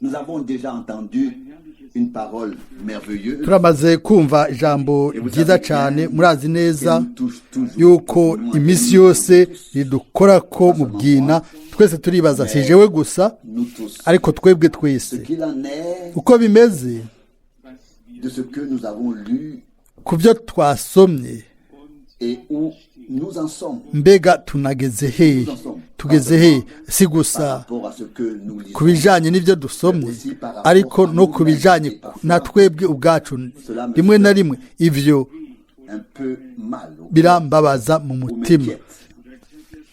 Nous avons déjà entendu une parole merveilleuse Turamaze kumva ijambo ryiza cyane. Murazi neza qui nous touche toujours. yuko iminsi yose ridukora ko mu bwina. Twese turibaza, si jewe gusa, Nous tous. ariko twebwe twese. Ce qu'il en est Uko bimeze de ce que nous avons lu ku byo twasomye et où nous en sommes mbega tunageze hehe? Tugeze hehe? Si par gusa rapport à ce que nous lisons. ku bijyanye n'ibyo dusomye, ariko no ku bijyanye na twebwe ubwacu. Rimwe na rimwe ibyo Un peu mal au birambabaza mu ou mutima m'inquiète.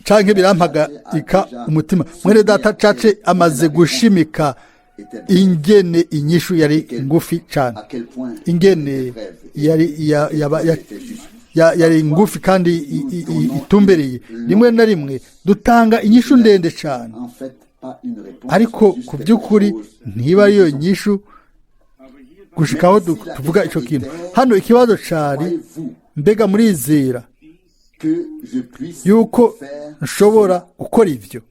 canke birampagarika umutima. Mwene data Cace amaze gushimika ingene inyishu yari ngufi cane, À quel point ingene yari c'était juste. yari ngufi kandi itumbereye. Rimwe na rimwe dutanga inyishu ndende cane, En fait, pas une réponse. ariko juste ku quelque by'ukuri chose. ntiba ariyo nyishu gushikaho tuvuga ico kintu. Hano ikibazo cari: Croyez-vous mbega murizera que je puisse yuko faire? nshobora gukora ivyo?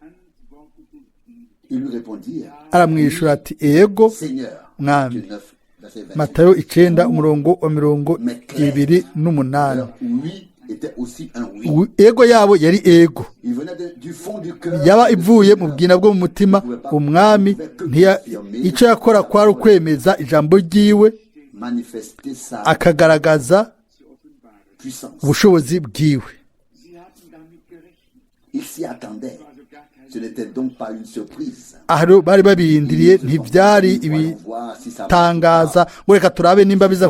Ils lui répondirent: Aramwishyura ati: "Ego, Seigneur." Mwami." Matthieu 9, verset 28. Matayo 9, umurongo wa 28. Leur oui était aussi un oui. Ego yabo yari ego. Il venait du fond du cœur. Yaba ivuye mu bwina bwo mu mutima. Umwami icyo yakora kwari ukwemeza ijambo ryiwe, Manifester sa akagaragaza puissance. ubushobozi bwiwe. Il s'y attendait. Ce n'était donc pas une surprise. Aha rero bari babirindiriye, ntibyari Voyons voir si ça ibitangaza ngo reka turabe nimba biza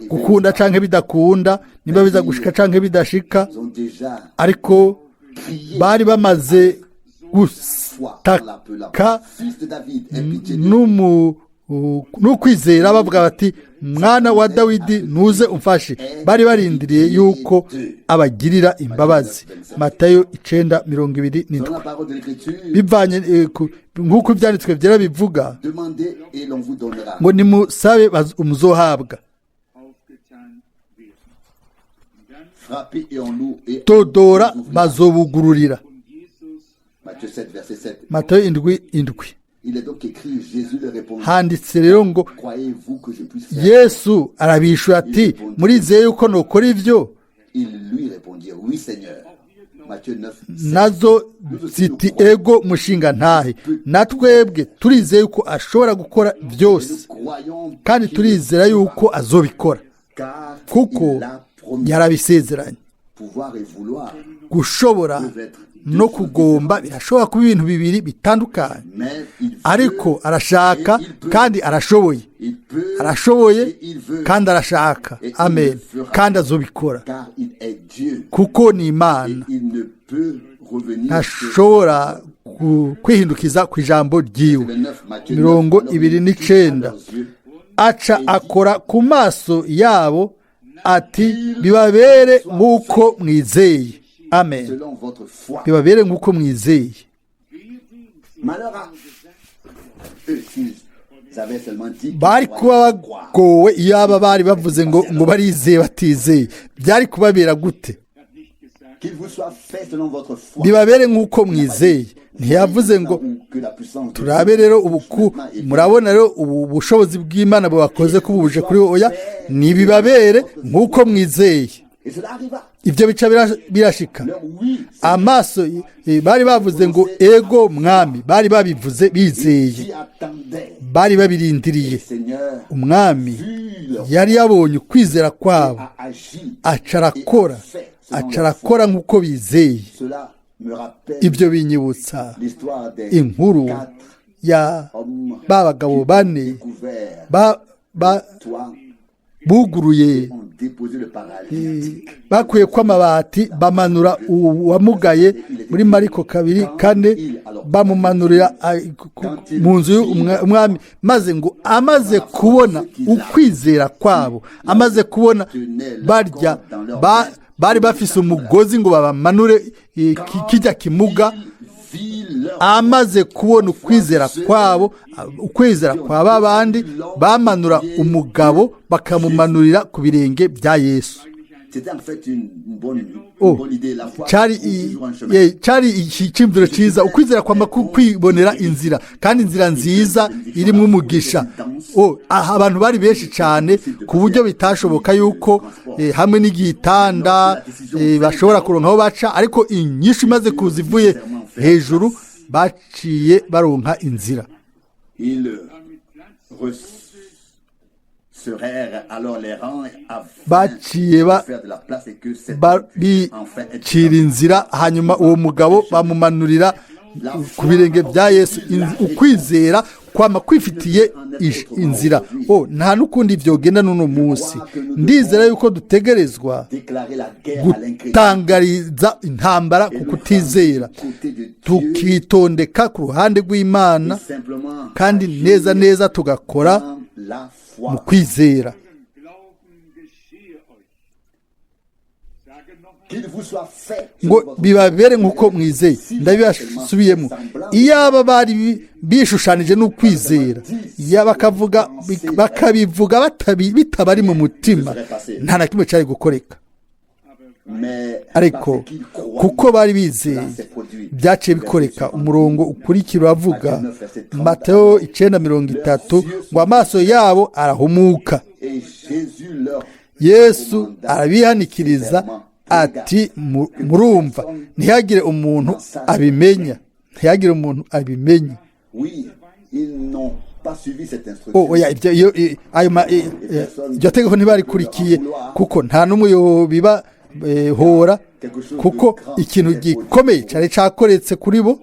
gukunda canke bidakunda, nimba biza gushika canke bidashika. Ils ont déjà Ariko crié bari bamaze foi en l'appelant gutaka Fils de David, aie pitié de nous. n'ukwizera, bavuga bati: "Mwana wa Dawidi, ntuze umfashe." Bari barindiriye yuko abagirira imbabazi. Matayo 9:27. Dans la parole de l'Écriture, Bivanye nk'uko ibyanditswe byera bivuga demandez et l'on vous donnera. ngo: "Nimusabe, muzohabwa." Frappez et on nous et "Dodora, on vous ouvrira. bazobugururira." Matthieu 7, verset 7. Matayo 7:7. Il est donc écrit, Jésus leur répondit: Handitse rero ngo Croyez-vous que je puisse faire? Yesu arabishura ati: "Murizeye yuko nokora ivyo?" Ils lui répondirent: Oui, Seigneur. Matthieu 9, 7. Nazo ziti: "Ego, mushinga ntahe." Na twebwe turizeye yuko ashobora gukora byose, Nous croyons kandi qu'il turizera yuko azobikora, car kuko il l'a promis. yarabisezeranye. Pouvoir et vouloir Gushobora no kugomba birashobora kuba ibintu bibiri bitandukanye, mais il veut, ariko arashaka kandi arashoboye. Il peut Arashoboye et il veut, kandi arashaka, amen, kandi azobikora, car il est Dieu kuko ni Imana. Et il ne peut revenir sur Ntashobora kwihindukiza ku ijambo ryiwe. le 9, Matthieu 9. Mirongo Alors, ibiri il n'icenda. toucha leurs yeux. Aca akora ku maso yabo ati: "Bibabere nk'uko mwizeye." Amen. Selon votre foi. Bibabere nk'uko mwizeye. Malheur à eux s'ils avaient seulement dit qu'ils Bari kuba croyaient croire. bagowe iyo aba bari bavuze ngo barizeye batizeye. Byari kubabera gute? Qu'il vous soit fait selon votre foi. "Bibabere nk'uko mwizeye." Ntiyavuze ngo Que la puissance de turabe rero ubu ku murabona rero ubu bushobozi bw'Imana bubakoze ko bubuje kuri oya, nibibabere nk'uko mwizeye. Et cela arriva. Ibyo bica birashika. Leur oui, Amaso bari bavuze ngo: "Ego, mwami." Bari babivuze bizeye. s'y attendait. Bari babirindiriye. Seigneur Umwami vit leur yari yabonye ukwizera kwabo, a agi. aca arakora nk'uko bizeye. Cela me rappelle Ibyo binyibutsa l'histoire des inkuru quatre ya hommes ba bagabo bane découverts ba toi buguruye ont déposé le paralytique. Bakuye ko amabati, bamanura uwamugaye muri Mariko 2:4, bamumanurira mu nzu y'umwami. Maze ngo amaze kubona ukwizera kwabo, amaze kubona barya bari bafise umugozi ngo babamanure kijya kimuga, Vit leur amaze kubona ukwizera kwabo, ukwizera kwa babandi bamanura umugabo bakamumanurira ku birenge bya Yesu. C'était en fait une Oh, bonne idée. La foi cari trouve toujours un chemin. cari iciyumviro ciza. Ukwizera kwama kwibonera inzira, kandi inzira nziza irimwo umugisha. Oh, aha abantu bari benshi cyane ku buryo bitashoboka yuko hamwe n'igitanda bashobora kuronka aho baca, ariko inyishu imaze kuza ivuye hejuru, baciye baronka inzira. Ils resserrèrent alors les rangs afin Baciye de faire de la place et que cette puisse enfin être bicira inzira, hanyuma uwo mugabo bamumanurira ku birenge bya Yesu. Ukwizera kwama kwifitiye inzira. Oh, nta n'ukundi byogenda n'uno munsi. Ndizera yuko dutegerezwa déclarer la guerre à l'incrédulité gutangariza intambara ku kutizera, côté de Dieu tukitondeka ku ruhande rw'Imana, et simplement kandi agir neza neza tugakora dans la foi. mu kwizera. Glauben geschehe euch. Sage noch einmal, Qu'il vous soit fait Ngo selon votre bibabere nk'uko mwizeye. Ndabibasubiyemo, iyaba bari bishushanije n'ukwizera, yaba bakavuga, bakabivuga bitabari mu mutima, nta na kimwe cyari gukoreka. Mais Ariko parce qu'ils croient, kuko bari bizeye, cela s'est produit. byaciye bikoreka. Umurongo ukurikira uravuga, Mateo 9:30, ngo amaso yabo arahumuka. Et Jésus leur Yesu commanda arabihanikiriza ati: Murumva, ntihagire umuntu abimenya, ntihagire umuntu abimenya." Oui, ils n'ont pas suivi cette Oh, instruction. oya, ibyo iyo ayo iryo tegeko ntibarikurikiye, kuko nta n'umwe yobiba hora, kuko ikintu gikomeye cyari cyakoretse kuri bo.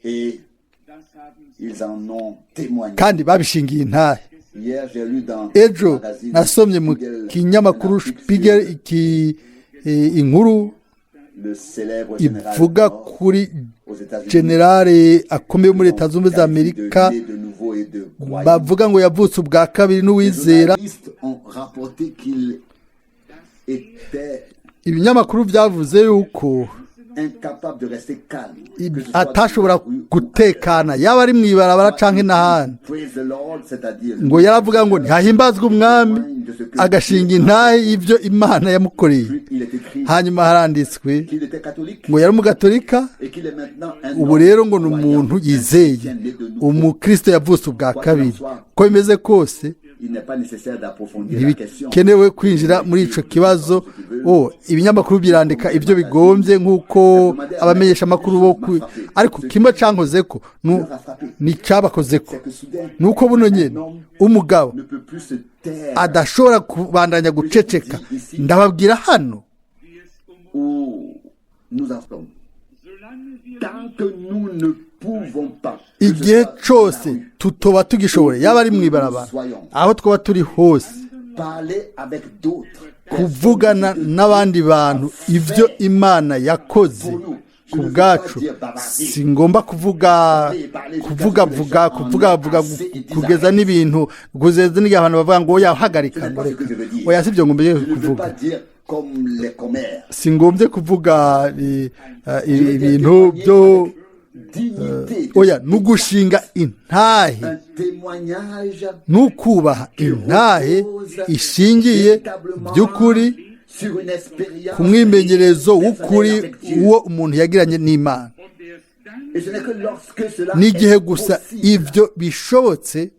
Et das haben sie ils en ont témoigné. Kandi babishingiye intahe. Hier, j'ai lu dans Ejo le magazine nasomye mu Spiegel kinyamakuru un article Spiegel sur iki inkuru le célèbre général ivuga mort kuri aux États-Unis, generale akomeye wo muri Leta Zunze Ubumwe za qualifié de Amerika, né de nouveau et de croyant. bavuga ngo yavutse ubwa kabiri Les n'uwizera. journalistes ont rapporté qu'il était Ibinyamakuru byavuze yuko incapable de rester calme, que ce soit atashobora dans la rue ou gutekana, yaba ari mu ibarabara canke n'ahandi. Praise the Lord, c'est-à-dire Ngo yaravuga ngo ntihahimbazwe umwami, agashinga intahe y'ibyo Imana yamukoreye. Puis il est écrit Hanyuma haranditswe qu'il était catholique ngo yari umugatolika, et qu'il est maintenant un ubu homme rero ngo ni croyant, umuntu un yizeye, chrétien né de nouveau. umukristo yavutse ubwa kabiri. Uko bimeze kose, Il n'est pas nécessaire d'approfondir la question. ntibikenewe kwinjira muri ico kibazo. O, ibinyamakuru birandika ibyo bigombye nk'uko abamenyeshamakuru bo ariko kimwe cankozeko ni cabakozeko, C'est que soudain, nuko buno nyene umugabo ne peut plus se taire adashobora kubandanya guceceka. Ndababwira hano wie es où nous en sommes. solange wir Tant que nous ne pouvons pas, que ce igihe soit dans la cose rue, tutoba tugishoboye, yaba ari mu ibarabara, aho twaba turi hose, parler avec d'autres kuvugana n'abandi bantu ibyo Imana yakoze ku bwacu. Si ngomba kuvuga, kuvugavuga, kuvugavuga kugeza n'ibintu, kugeza n'igihe abantu bavuga ngo oya, Ce hagarika, n'est ngo pas ce reka. que je veux dire. Oya, si byo ngombye Je ne veux kuvuga. pas dire comme les commères. Si ngombye kuvuga Je veux dire ibintu témoigner byo avec dignité de oya, ni ugushinga intahe, un témoignage n'ukubaha intahe ishingiye by'ukuri sur une expérience ku mwimenyerezo w'ukuri personnelle avec Dieu. uwo umuntu yagiranye n'Imana. Und erst dann Et ce n'est que lorsque cela N'igihe est gusa possible ibyo bishobotse sind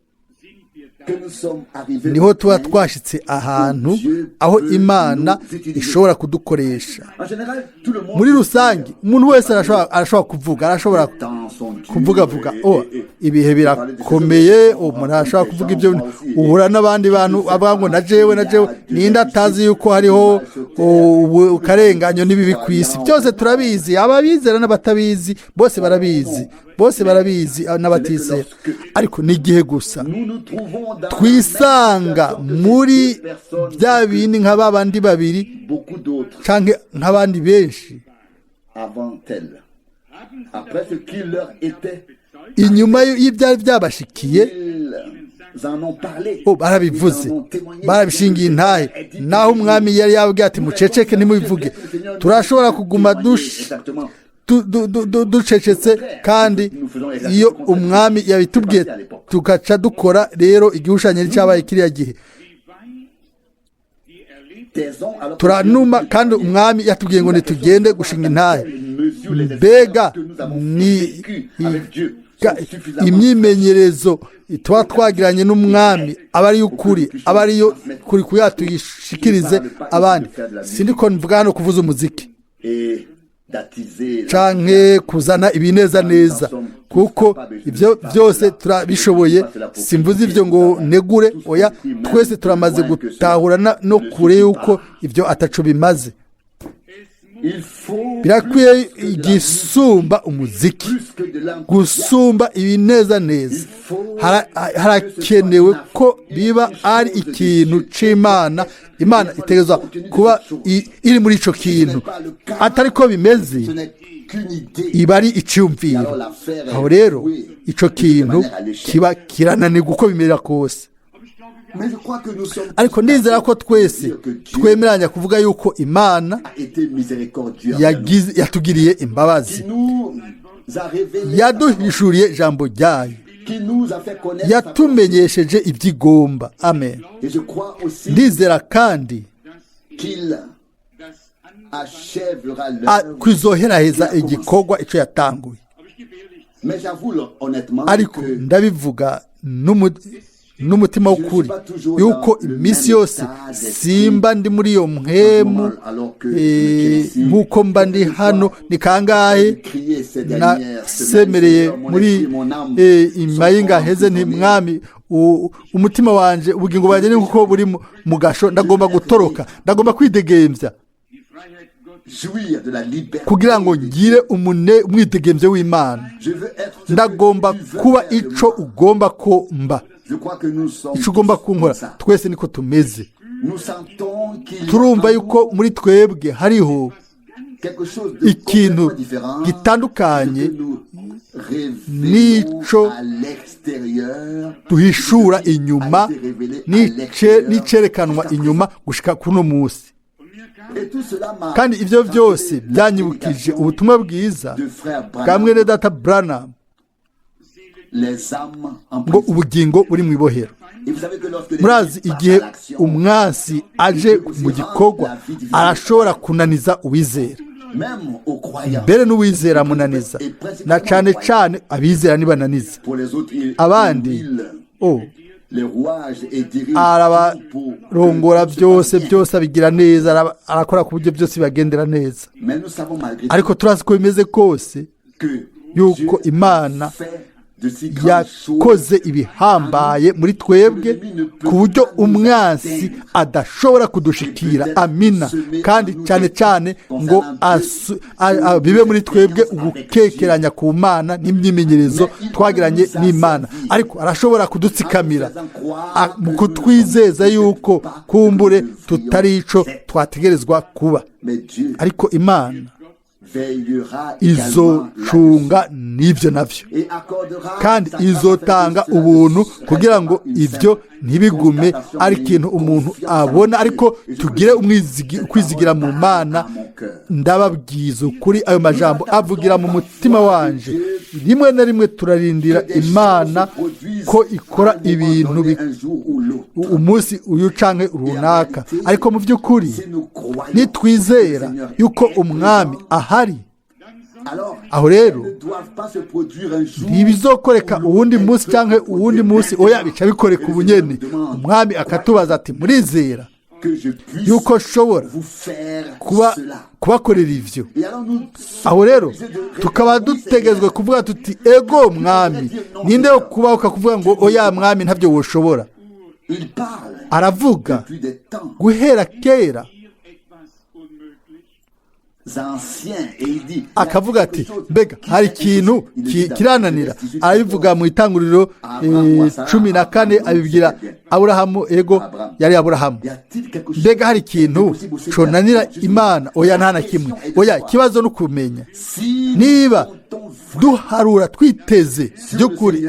wir que nous sommes arrivés niho au tuba point. twashitse ahantu aho Imana ishobora kudukoresha. En général, tout le monde Muri rusange, umuntu wese arashobora kuvuga, arashobora dans son dur kuvugavuga. et- Oh, et- ibihe birakomeye, umuntu arashobora kuvuga ibyo. Uhura n'abandi bantu avuga ngo na jewe, na jewe, ninde atazi yuko hariho ukarenganyo n'ibibi ku isi? Byose turabizi, ababizera n'abatabizi bose barabizi, bose barabizi n'abatizera. Ariko ni igihe gusa Nous nous trouvons dans twisanga la même situation que muri ces deux personnes bya bindi nka ba bandi babiri beaucoup d'autres canke nk'abandi benshi avant elles. haben sie Après ce qui leur était, inyuma y'ibyari byabashikiye. Ils en ont parlé. Oh, barabivuze, Ils en ont témoigné. barabishingiye intahe, naho umwami yari yababwiye ati muceceke, ntimubivuge. Turashobora kuguma Exactement. ducecetse, kandi iyo umwami yabitubwiye tugaca dukora rero igihushanyo cyabaye kiriya gihe. Wie weit die erlebten Turanuma kandi umwami yatubwiye ngo nitugende gushinga intahe. Mbega ni imyimenyerezo tuba twagiranye n'umwami aba ari ukuri, aba ariyo kuri kuya tuyishikirize abandi? Sindi ko mvuga hano kuvuza umuziki canke kuzana ibineza neza, kuko ibyo byose turabishoboye. Simvuze ibyo ngo negure, oya, twese turamaze gutahura no kure yuko ibyo ataco bimaze. Birakwiye igisumba umuziki, gusumba ibineza neza. Harakenewe ko biba ari ikintu c'Imana. Imana itegerezwa kuba iri muri ico kintu. Atari ko bimeze, iba ari iciyumviro. Aho rero ico kintu kiba kirananirwa uko bimera kose. Ariko ndizera ko twese twemeranya kuvuga yuko Imana yatugiriye imbabazi, yaduhishuriye ijambo ryayo, yatumenyesheje iby'igomba. Amen. Ndizera kandi kwizoheraheza igikorwa icyo yatanguye. Ariko ndabivuga n'umutima w'ukuri yuko iminsi yose simba ndi muri iyo mpwemu nk'uko mba ndi hano. Ni kangahe nasemereye muri imayinga heze nti: "Mwami, umutima wanje, ubugingo bwanjye ni kuko buri mu gasho, ndagomba gutoroka, ndagomba kwidegembya kugira ngo ngire umwidegemvyo w'Imana. Ndagomba kuba ico ugomba ko mba, ico ugomba kunkora." Twese niko tumeze. Turumva yuko muri twebwe hariho ikintu gitandukanye n'ico duhishura inyuma, n'icerekanwa inyuma gushika kuno munsi. Kandi ibyo byose byanyibukije ubutumwa bwiza bwa mwene data Branham ngo ubugingo buri mu ibohero. Murazi, igihe umwansi aje mu gikorwa, arashobora kunaniza uwizera, mbere n'uwizera amunaniza, na cane cane abizera nibananiza abandi. Oh, arabarongora byose, byose abigira neza, arakora ku buryo byose bibagendera neza. Ariko turazi ko bimeze kose yuko Imana yakoze ibihambaye muri twebwe ku buryo umwansi adashobora kudushikira. Amina. Kandi cyane cyane ngo bibe muri twebwe ugukekeranya ku Mana n'imyimenyerezo twagiranye n'Imana. Ariko arashobora kudutsikamira mu kutwizeza yuko kumbure tutari ico twategerezwa kuba. Ariko Imana izocunga n'ibyo nabyo, kandi izotanga ubuntu kugira ngo ibyo ntibigume ari ikintu umuntu abona, ariko tugire ukwizigira mu Mana. Ndababwiza ukuri, ayo majambo avugira mu mutima wanje. Rimwe na rimwe turarindira Imana ko ikora ibintu umunsi uyu canke runaka, ariko mu by'ukuri nitwizera yuko umwami ahari, aho rero ntibizokoreka uwundi munsi cyangwa uwundi munsi, oya, bica bikoreka ubunyene. Umwami akatubaza ati: "Murizera yuko nshobora kuba kubakorera ivyo?" Aho rero tukaba dutegezwe kuvuga tuti: "Ego mwami." Ninde wo kubaho ukakuvuga ngo: "Oya mwami, ntabyo woshobora"? Aravuga guhera kera, akavuga ati: "Mbega hari ikintu kirananira?" Arabivuga mu Itanguriro 14, abibwira Aburahamu. Ego, yari Aburahamu. Mbega hari ikintu conanira Imana? Oya, nta na kimwe, oya. Ikibazo ni ukumenya niba duharura twiteze by'ukuri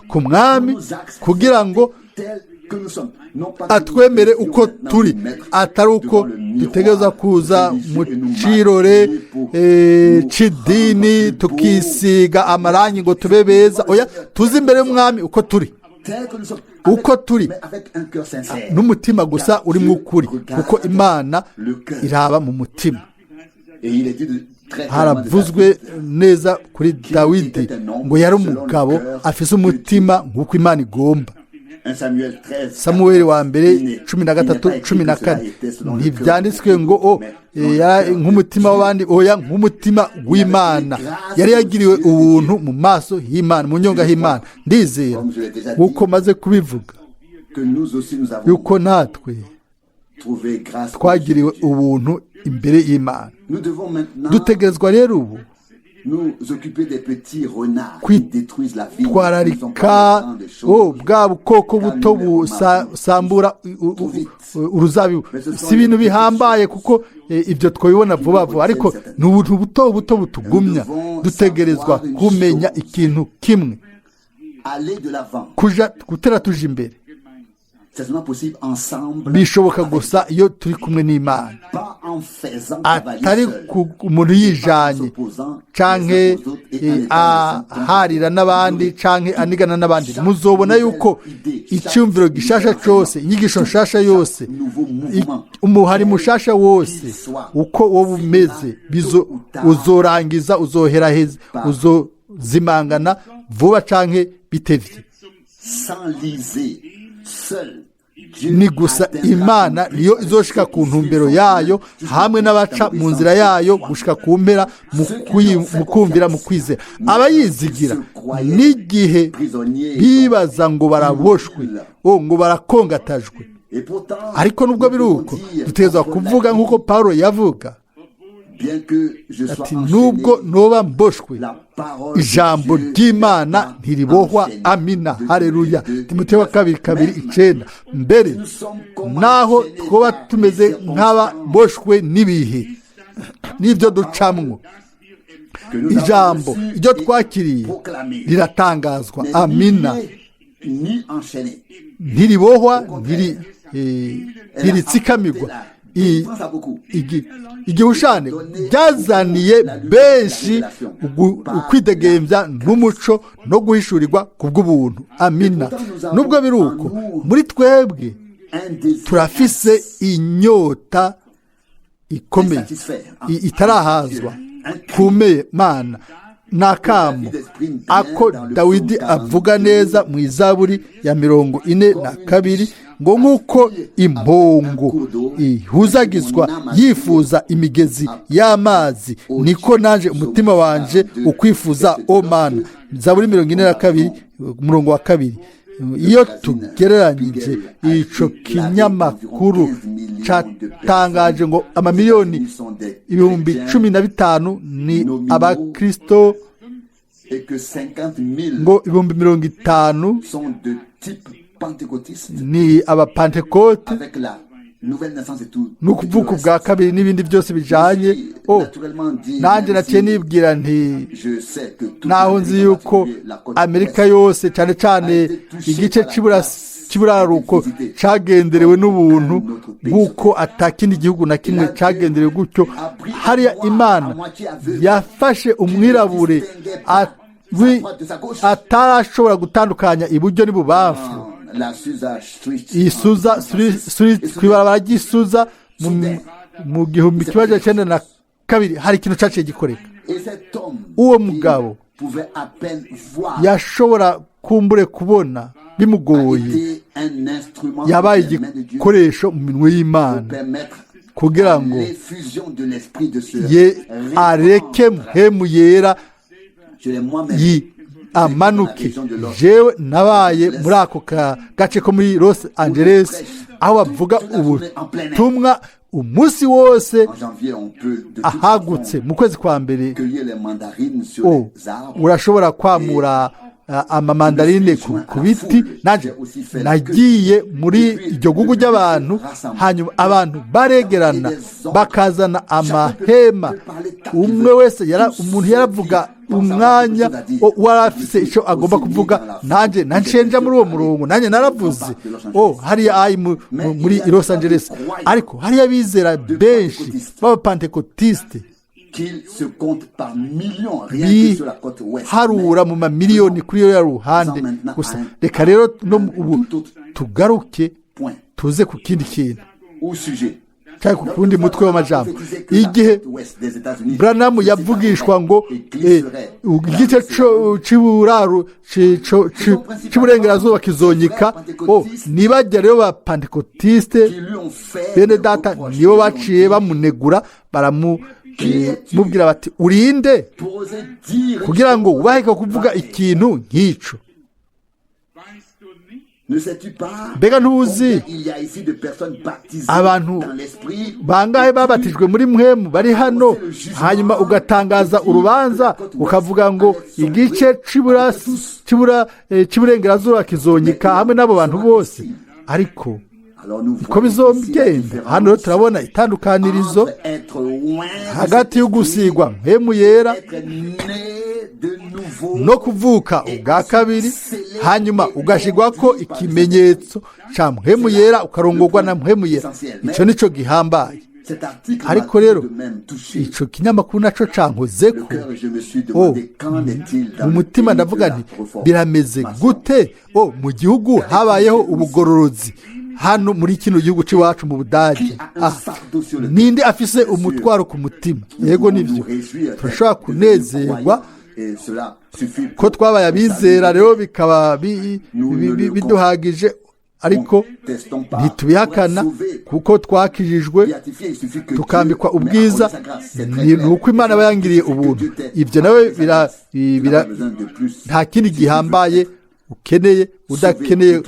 ku mwami kugira ngo atwemere uko turi, atari uko dutegereza kuza mu cirore c'idini tukisiga amarangi ngo tube beza. Oya, tuze imbere y'umwami uko turi. Tel que nous sommes, Uko turi, mais avec un cœur sincère. N'umutima gusa Car urimo Dieu ukuri, regarde kuko Imana le cœur. iraba mu mutima. Et il est dit de, très clairement de Haravuzwe David, neza kuri Dawidi ngo yari umugabo afise umutima nk'uko Imana igomba. 1 Samuel 13, Samuweli wa mbere il cumi na n'est gatatu pas écrit cumi na que cela kane était selon le cœur ntibyanditswe ngo o mais eh, selon le yari cœur de nk'umutima Dieu. w'abandi, oya, nk'umutima w'Imana. Yari yagiriwe ubuntu mu maso y'Imana, mu nyonga y'Imana. Ndizera, nk'uko maze kubivuga, Que nous aussi nous avons yuko natwe trouvé grâce aux twagiriwe yeux de Dieu. Ubuntu imbere y'Imana. Nous devons maintenant Dutegerezwa rero ubu nous occuper des petits renards qui détruisent la vigne. Nous kwitwararika en parlons des choses. oh, bwa bukoko buto busambura uruzabibu. Si ibintu bihambaye kuko ibyo twabibona vuba vuba, ariko ni ubuntu buto buto butugumya. Dutegerezwa kumenya ikintu kimwe: Aller de l'avant. Kuja gutera tuja imbere. C'est seulement possible ensemble. Bishoboka avec gusa iyo turi kumwe n'Imana, Pas en faisant cavalier atari seul. ku umuntu yijanye canke aharira n'abandi canke anigana n'abandi. Muzobona yuko icyumviro gishasha cose, inyigisho nshasha yose, umuhari mushasha wose, uko woba umeze, bizo uzorangiza uzoheraheza, uzozimangana vuba canke bitevye. S'enliser seul. Dieu Ni gusa atteindra Imana son but niyo avec izoshika ceux ku qui ntumbero suivent son yayo chemin hamwe n'abaca jusqu'au mu nzira yayo gushika ku mpera mu kumvira, mu kwizera. Abayizigira, n'igihe bibaza ngo baraboshwe, o ngo barakongatajwe, Et pourtant, ariko nubwo nous biri devons uko, dire, dutegerezwa comme Paul kuvuga l'a dit, nk'uko Paulo yavuga bien que je sois ati: "Nubwo enchaîné, noba mboshwe, la parole de ijambo Dieu ry'Imana n'est pas ntiribohwa." enchaînée. Amina. 2 Haleluya. Timothée Timoteyo wa kabiri kabiri 2:9. icenda. Mbere Nous sommes comme naho enchaînés twoba par tumeze les circonstances nk'ababoshwe n'ibihe n'ibyo ducamwo, que nous avons ijambo reçues iryo et twakiriye proclamées, riratangazwa. n'est ni Amina. liée, ni enchaînée. Ntiribohwa, ntiritsikamigwa. Igihushane byazaniye benshi ukwidegembya n'umuco no guhishurirwa ku bw'ubuntu. Amina. Nubwo biri uko, muri twebwe Un désir turafise inyota ikomeye itarahazwa ku Mana. Ni akamo ako Dawidi avuga neza mu Izaburi ya 42 ngo: "Nk'uko impongo ihuzagizwa yifuza imigezi y'amazi, niko naje umutima wanje ukwifuza, o Mana." Zaburi 42, umurongo wa 2. Iyo tugereranyije ico kinyamakuru catangaje ngo amamiliyoni 15,000 ni abakristo, et que 50 000 ngo 50,000 sont de type pentecôtiste ni abapantekote avec la nouvelle naissance et tout. n'ukuvuka ubwa kabiri n'ibindi byose bijanye. O, nanjye naciye nibwira nti: Je sais que toute "Naho nzi l'Amérique, en yuko particulier la côte Amerika ouest, yose, cyane cyane igice cy'iburaruko, cagenderewe n'ubuntu nk'uko atakindi gihugu na kimwe cagenderewe gutyo hariya, Imana yafashe umwirabure atarashobora gutandukanya iburyo n'ibubamfu dans la Susa Street, Isuza Street, kw'ibarabara ry'Isuza mu 1902, hari ikintu caciye gikoreka. Et cet homme Uwo qui mugabo pouvait à peine voir yashobora kumbure kubona a bimugoye été un instrument yabaye dans les mains de Dieu igikoresho mu minwe y'Imana pour permettre kugira à ngo l'effusion de l'esprit de se ye areke répandre. Mpwemu Yera Je l'ai moi-même yi amanuke. Jewe nabaye muri ako gace ko muri Los Angeles aho bavuga ubutumwa umunsi wose En janvier, on peut de toute ahagutse. façon Mu kwezi kwa mbere, cueillir les mandarines sur o les arbres. urashobora kwamura amamandarine ku biti. Nanjye nagiye muri iryo gugu ry'abantu, hanyuma abantu baregerana bakazana amahema. Umwe wese umuntu yaravuga umwanya wari afise icyo agomba kuvuga. Nanjye nacenja muri uwo murongo, nanjye naravuze o hariya ayi muri Los Angeles. Ariko hariya abizera benshi b'abapantekotiste Qu'ils se comptent par millions, rien que sur la côte ouest. Biharura mu mamiliyoni kuri yo ya ruhande gusa. Reka rero no ubu tugaruke Point. tuze ku kindi kintu Au sujet. cyangwa ku wundi mutwe w'amajambo. Igihe Branham yavugishwa ngo igice c'iburaru c'uburengerazuba kizonyika, o nibajya rero ba Pantekotiste bene data nibo baciye bamunegura, baramubwira bati: "Urinde kugira ngo wubahike kuvuga ikintu nk'ico? Mbega ntuzi abantu bangahe babatijwe muri mpwemu bari hano, hanyuma ugatangaza urubanza ukavuga ngo igice cy'iburengerazuba kizonyika hamwe n'abo bantu bose?" Ariko niko bizogenda. Hano rero turabona itandukanirizo hagati yo gusigwa mpwemu yera no kuvuka ubwa kabiri, hanyuma ugashyirwa ko ikimenyetso cya mpwemu yera, ukarongorwa na mpwemu yera. Icyo nicyo gihambaye. Ariko rero icyo kinyamakuru nacyo cankoze ko mu mutima, ndavuga nti: "Birameze gute o mu gihugu habayeho ubugororozi hano muri kino gihugu cy'iwacu mu Budage? Ninde afise umutwaro ku mutima?" Yego, nibyo, turashobora kunezerwa ko twabaye abizera, rero bikaba biduhagije, ariko ntitubihakana kuko twakijijwe tukambikwa ubwiza. Ni uko Imana aba yangiriye ubuntu. Ibyo nawe nta kindi gihambaye ukeneye, udakeneye.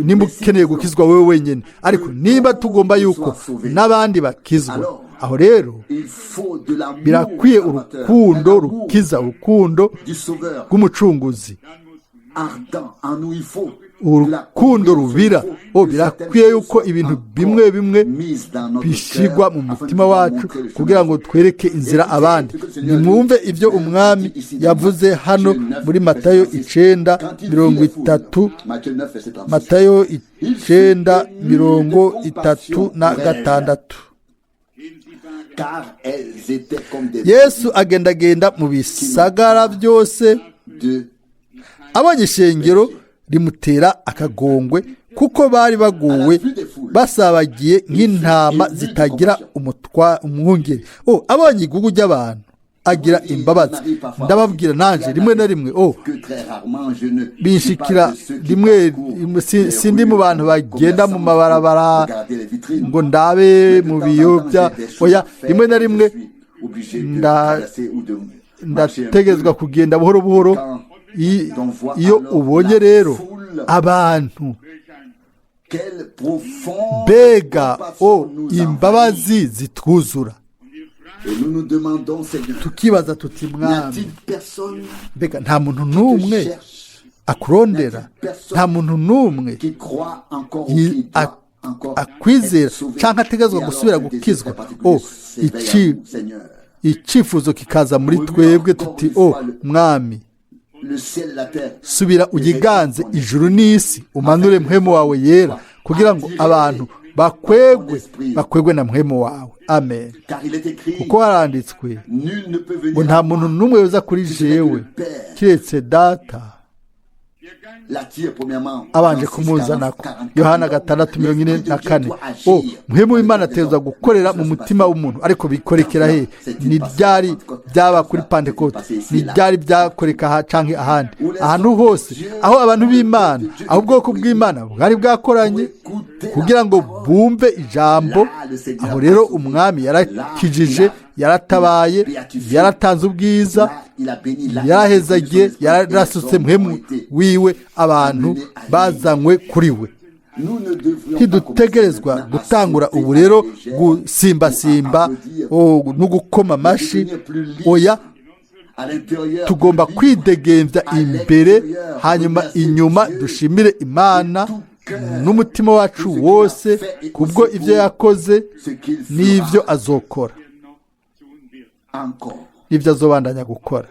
Nimba ukeneye gukizwa wowe wenyine, ariko niba tugomba yuko n'abandi bakizwa, aho rero birakwiye urukundo rukiza, urukundo rw'umucunguzi, urukundo rubira. O birakwiye yuko ibintu bimwe bimwe bishyirwa mu mutima wacu kugira ngo twereke inzira abandi. Nimwumve ibyo umwami yavuze hano muri Matayo 9:30, Matayo 9:36. Yesu agendagenda mu bisagara byose, abonye ishengero rimutera akagongwe, kuko bari baguwe basabagiye nk'intama zitagira umwungeri. O abonye igugu ry'abantu agira imbabazi. Ndababwira, nanjye rimwe na rimwe o binshikira rimwe, sindi mu bantu bagenda mu mabarabara ngo ndabe mu biyobya. Oya, rimwe na rimwe ndategezwa kugenda buhoro buhoro. Iyo ubonye rero abantu, mbega o imbabazi zitwuzura, tukibaza tuti: "Mwami, mbega nta muntu n'umwe akurondera? Nta muntu n'umwe akwizera cyangwa ategazwa gusubira gukizwa?" O icyifuzo kikaza muri twebwe tuti: "O mwami, subira uyiganze ijuru n'isi, umanure mpwemu wawe yera kugira ngo abantu bakwegwe, bakwegwe na mpwemu wawe." Amen. Kuko haranditswe ngo: "Nta muntu n'umwe yoza kuri jewe kiretse data abanje kumuzanako." Yohana 6:44. O mpwemu w'Imana ateza gukorera mu mutima w'umuntu, ariko bikorekera he? Ni ryari byaba kuri Pantekote? Ni ryari byakoreka aha canke ahandi? Ahantu hose aho abantu b'Imana, aho ubwoko bw'Imana bwari bwakoranye kugira ngo bumve ijambo, aho rero umwami yarakijije, yaratabaye, yaratanze ubwiza, yarahezagiye, yarasutse mpwemu wiwe, abantu bazanywe kuri we. Ntidutegerezwa gutangura ubu rero gusimbasimba no gukoma amashyi. Oya, tugomba kwidegembya imbere, hanyuma inyuma dushimire Imana n'umutima wacu wose kubwo ibyo yakoze n'ibyo azokora n'ibyo azobandanya gukora.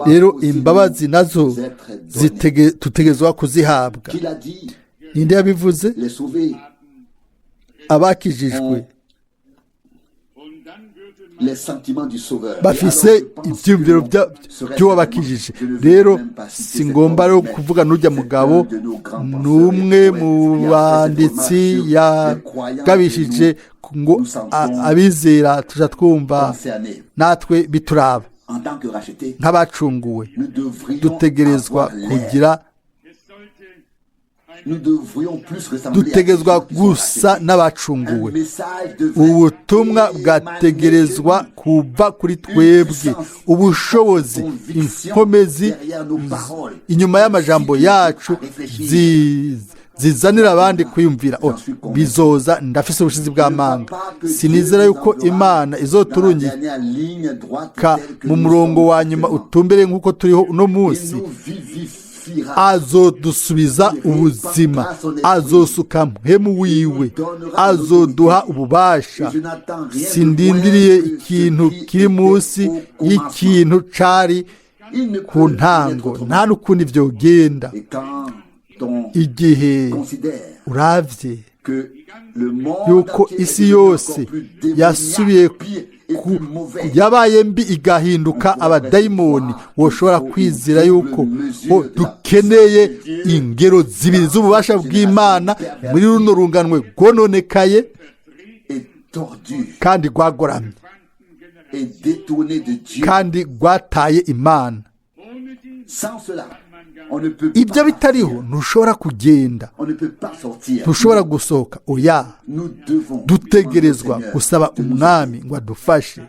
Rero imbabazi nazo tutegerezwa kuzihabwa. Ninde yabivuze? Abakijijwe. Bafise ibyiyumviro by'uwabakijije. Rero si ngomba rero kuvuga n'ujya mugabo, ni umwe mu banditsi yagabishije ngo abizera tuja twumva natwe bituraba. Nk'abacunguwe dutegerezwa kugira, dutegerezwa gusa n'abacunguwe. Ubutumwa bwategerezwa kuva kuri twebwe, ubushobozi, inkomezi inyuma y'amajambo yacu zizanira abandi kwiyumvira. Bizoza, ndafise ubushizi bw'amanga. Sinizera yuko Imana izoturungika mu murongo wa nyuma utumbere nk'uko turiho uno munsi. Azodusubiza ubuzima, azosuka mpemu wiwe, azoduha ububasha. Sindindiriye ikintu kiri munsi y'ikintu cari ku ntango, nta n'ukundi vyogenda. Igihe uravye yuko isi yose yasubiye yabaye mbi, igahinduka abadayimoni, woshobora kwizera yuko dukeneye ingero zibiri z'ububasha bw'Imana muri runo runganwe rwononekaye kandi rwagoramye kandi rwataye Imana. Ibyo bitariho ntushobora kugenda, ntushobora gusohoka. Oya, dutegerezwa gusaba Umwami ngo adufashe.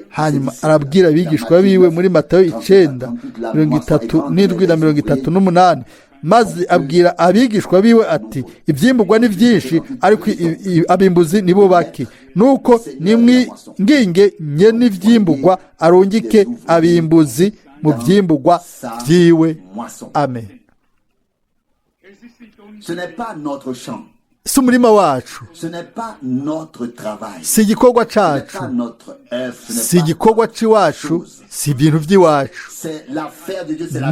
Hanyuma arabwira abigishwa biwe muri Matayo 9:37 na 38, maze abwira abigishwa biwe ati: "Ibyimburwa ni byinshi, ariko abimbuzi ni bo bake. Nuko nimwinginge nye n'ibyimburwa arungike abimbuzi mu byimburwa byiwe." Amen. Si umurima wacu, si igikorwa cyacu, si igikorwa cy'iwacu, si ibintu by'iwacu,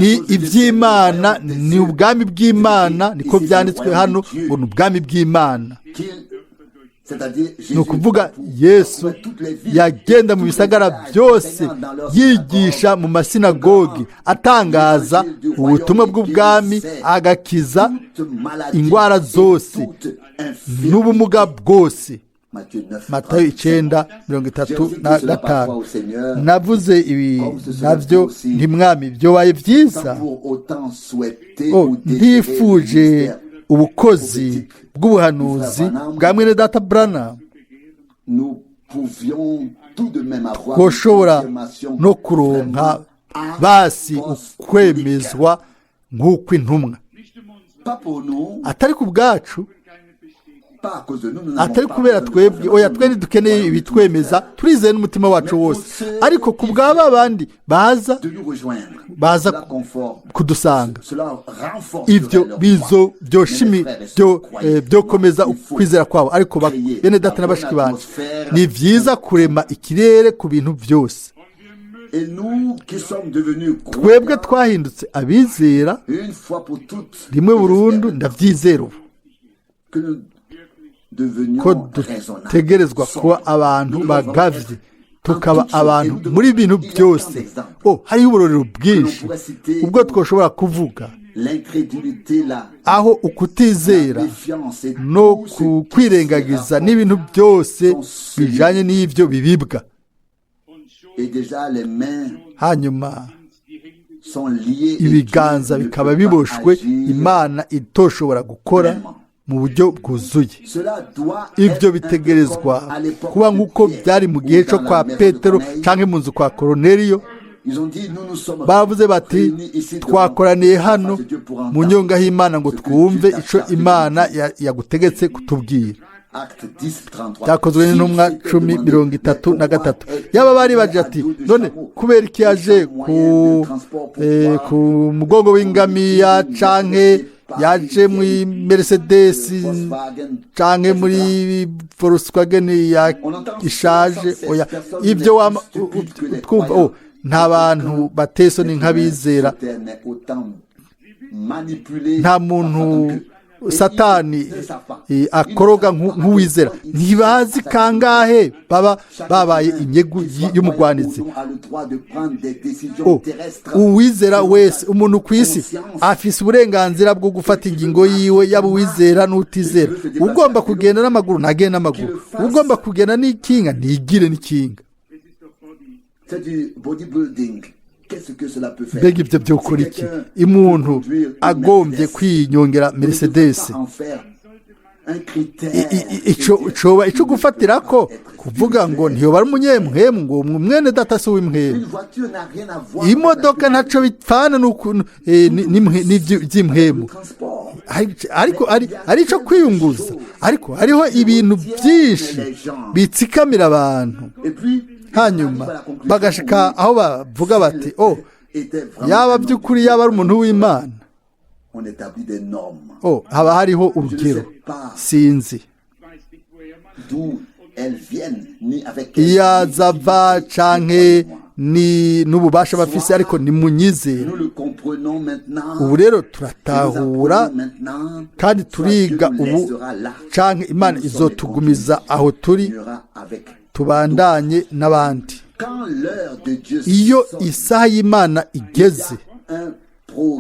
ni iby'Imana, ni ubwami bw'Imana. Niko byanditswe hano ngo ni ubwami bw'Imana. Ni ukuvuga Yesu yagenda mu bisagara byose, yigisha mu masinagogi, atangaza ubutumwa bw'ubwami, agakiza indwara zose n'ubumuga bwose. Matayo 9:35. Navuze ibi nabyo ntimwami, byobaye byiza ntifuje ubukozi bw'ubuhanuzi bwa mwene data Branham, twoshobora no kuronka basi ukwemezwa nk'uko intumwa, atari ku bwacu, atari kubera twebwe. Oya, twe ntidukeneye ibitwemeza, turizeye n'umutima wacu wose, ariko ku bwa ba bandi baza baza kudusanga, ibyo bizo byoshimi byo komeza ukwizera kwabo. Ariko bene data na bashiki banje, ni byiza kurema ikirere ku bintu byose. Twebwe twahindutse abizera rimwe burundu, ndabyizera ubu ko dutegerezwa kuba abantu bagavye, tukaba abantu muri bintu byose. Oh, hariho uburorero bwinshi ubwo twoshobora kuvuga aho ukutizera no kwirengagiza n'ibintu byose bijanye n'ibyo bibibwa, hanyuma ibiganza bikaba biboshwe, Imana itoshobora gukora mu buryo bwuzuye. Ibyo bitegerezwa kuba nk'uko byari mu gihe cyo kwa Petero cyangwa mu nzu kwa Koroneliyo. Baravuze bati: "Twakoraniye hano mu nyonga y'Imana ngo twumve icyo Imana yagutegetse kutubwira." Byakozwe n'Intumwa 10:33. Yaba bari baje ati: "None kubera iki yaje ku mugongo w'ingamiya, canke yaje muri Mercedes, canke muri Volkswagen ya ishaje?" Oya, ibyo twumva, oh, nta bantu batesoni nk'abizera. Nta muntu Satani akoroga nk'uwizera. Ntibazi kangahe baba babaye inyegu y'umugwanizi. Uwizera wese, umuntu ku isi afise uburenganzira bwo gufata ingingo yiwe, yaba uwizera n'utizera. Ugomba kugenda n'amaguru ntagende n'amaguru, ugomba kugenda n'ikinga ntigire n'ikinga. Mbega ibyo byokora iki? Umuntu agombye kwinyongera Mercedes, coba ico gufatira ko kuvuga ngo ntiyoba ari umunyemwemu, ngo mwene data si uw'imwemu. Imodoka ntaco bipfana n'ivy'imwemu, ariko ari ico kwiyunguza. Ariko hariho ibintu byinshi bitsikamira abantu, hanyuma bagashika aho bavuga bati: "Oh, yaba by'ukuri yaba ari umuntu w'Imana." Oh, haba hariho urugero. Sinzi iyo azava canke ni n'ububasha bafise, ariko nimunyizere. Ubu rero turatahura kandi turiga ubu, canke Imana izotugumiza aho turi, tubandanye n'abandi. Iyo isaha y'Imana igeze,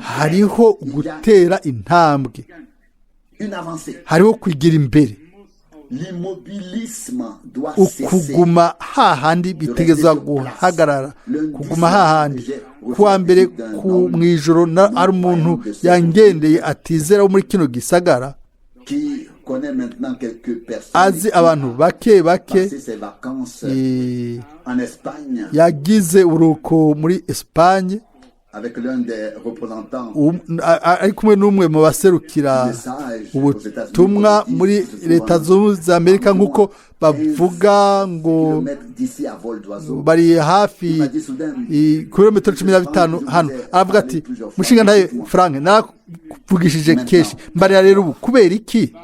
hariho gutera intambwe, hariho kwigira imbere. Ukuguma hahandi bitegezwa guhagarara, kuguma hahandi. Kuwa mbere ku mu ijoro ari umuntu yangendeye atizera wo muri kino gisagara, azi abantu bake bake, yagize uruko muri Espagne ari kumwe n'umwe mu baserukira ubutumwa muri Leta Zunze za Amerika, nk'uko bavuga ngo bari hafi kilometero 15 hano. Aravuga ati: "Mushinga ntaye Frank, narakuvugishije kenshi, mbarira rero ubu kubera iki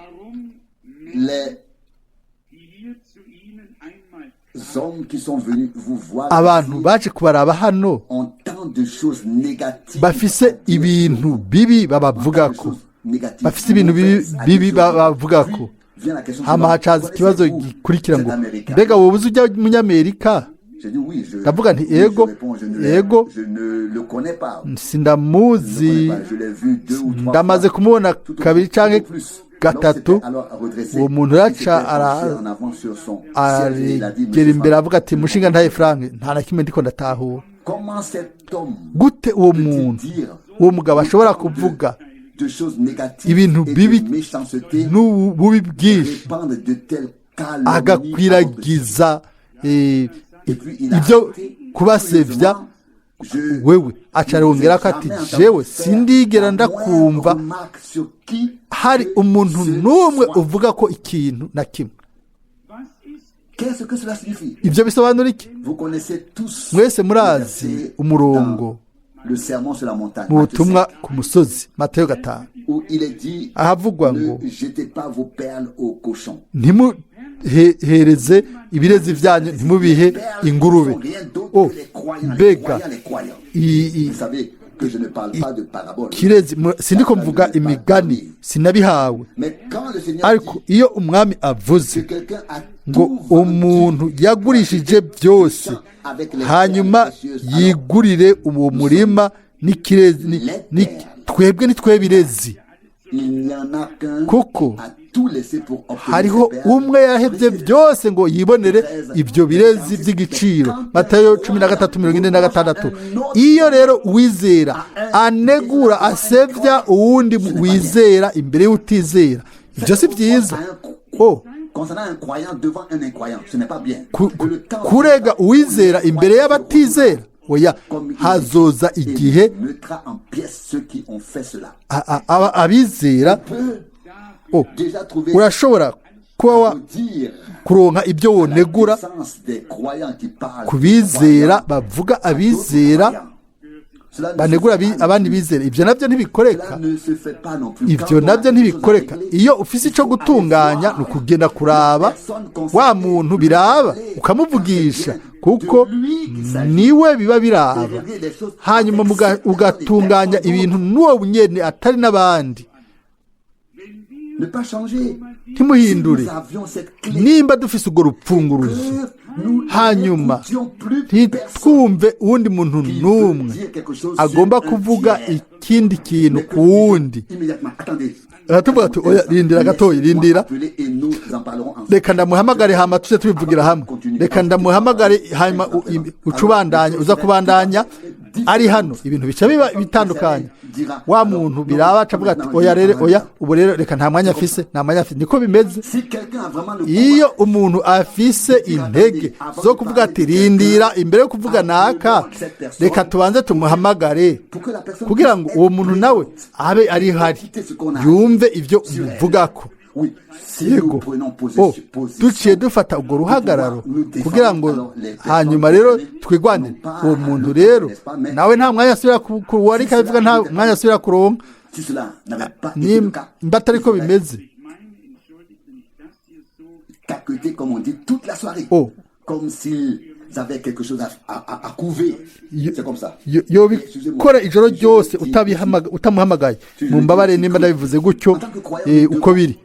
abantu baje kubaraba hano bafise ibintu bibi babavugako, bafise ibintu bibi babavugako?" Hama hacaza ikibazo gikurikira ngo: "Mbega wowe uzi ujya Munyamerika?" Ndavuga nti: "Ego, ego, sindamuzi, ndamaze kumubona kabiri canke gatatu." Uwo muntu raca arigera imbere, avuga ati: "Mushinga ntaye Frank, nta na kimwe ndiko ndatahura. Gute uwo muntu, uwo mugabo ashobora kuvuga ibintu bibi n'ububi bwinshi, agakwiragiza ibyo kubasevya wewe?" Acarongera ko ati: "Jewe sindigera ndakumva hari umuntu n'umwe uvuga ko ikintu na kimwe." Ibyo bisobanura iki? Mwese murazi umurongo mu butumwa ku musozi, Matayo 5, ahavugwa ngo: "Ntimuhereze ibirezi byanyu, ntimubihe ingurube." O mbega kirezi! Sindiko mvuga imigani, sinabihawe, ariko iyo umwami avuze ngo umuntu yagurishije byose hanyuma yigurire uwo murima n'ikirezi, twebwe ni twe birezi, kuko hariho umwe yahebye byose ngo yibonere ibyo birezi by'igiciro. Matayo 13:46. Iyo rero uwizera anegura, asebya uwundi wizera imbere y'utizera, ibyo si byiza. Kurega uwizera imbere y'abatizera, oya. Hazoza igihe abizera, urashobora kuba kuronka ibyo wonegura ku bizera bavuga, abizera banegura abandi bizera. Ibyo nabyo ntibikoreka, ibyo nabyo ntibikoreka. Iyo ufise icyo gutunganya, ni ukugenda kuraba wa muntu biraba, ukamuvugisha, kuko niwe biba biraba, hanyuma ugatunganya ibintu n'uwo nyene, atari n'abandi. Ne pas changer. Ntimuhindure. Si nous avions cette clé, Nimba dufise urwo rupfunguruzo, que nous hanyuma n'écoutions plus personne ntitwumve uwundi muntu qui veut n'umwe dire quelque chose agomba sur un kuvuga tiers. ikindi kintu Mais que ku wundi. immédiatement, attendez. Aratuvuga ati oya, rindira gatoya, Laissez-moi rindira, appeler et nous en parlerons ensemble. reka ndamuhamagare hama tujye tubivugira hamwe, reka ndamuhamagare hanyuma uca ubandanya, uza kubandanya ari hano. Ibintu bica biba bitandukanye. Wa muntu biraba aca avuga ati oya rero, oya, ubu rero reka, nta mwanya afise, nta mwanya afise. Niko bimeze. Si quelqu'un a vraiment le Iyo umuntu afise intege zo kuvuga ati rindira, imbere yo kuvuga naka reka tubanze tumuhamagare, pour que la personne kugira ngo uwo muntu nawe abe ari hari, yumve ibyo umuvugako. Oui, si nous Yego, prenons oh, position, duciye dufata urwo ruhagararo kugira ngo hanyuma rero twigwanire uwo muntu rero, nawe nta mwanya asubira wari kabivuga, nta mwanya asubira kuronka. Si cela n'avait pas été le cas, Nimba atari ko bimeze, Ich meine, entschuldigt, wenn ich das hier so caqueter, comme on dit, toute la soirée. Oh. Comme s'ils avaient quelque chose à couver. C'est comme ça. Yobikora ijoro ryose utamuhamagaye. Mumbabare nimba ndabivuze gutyo, uko biri.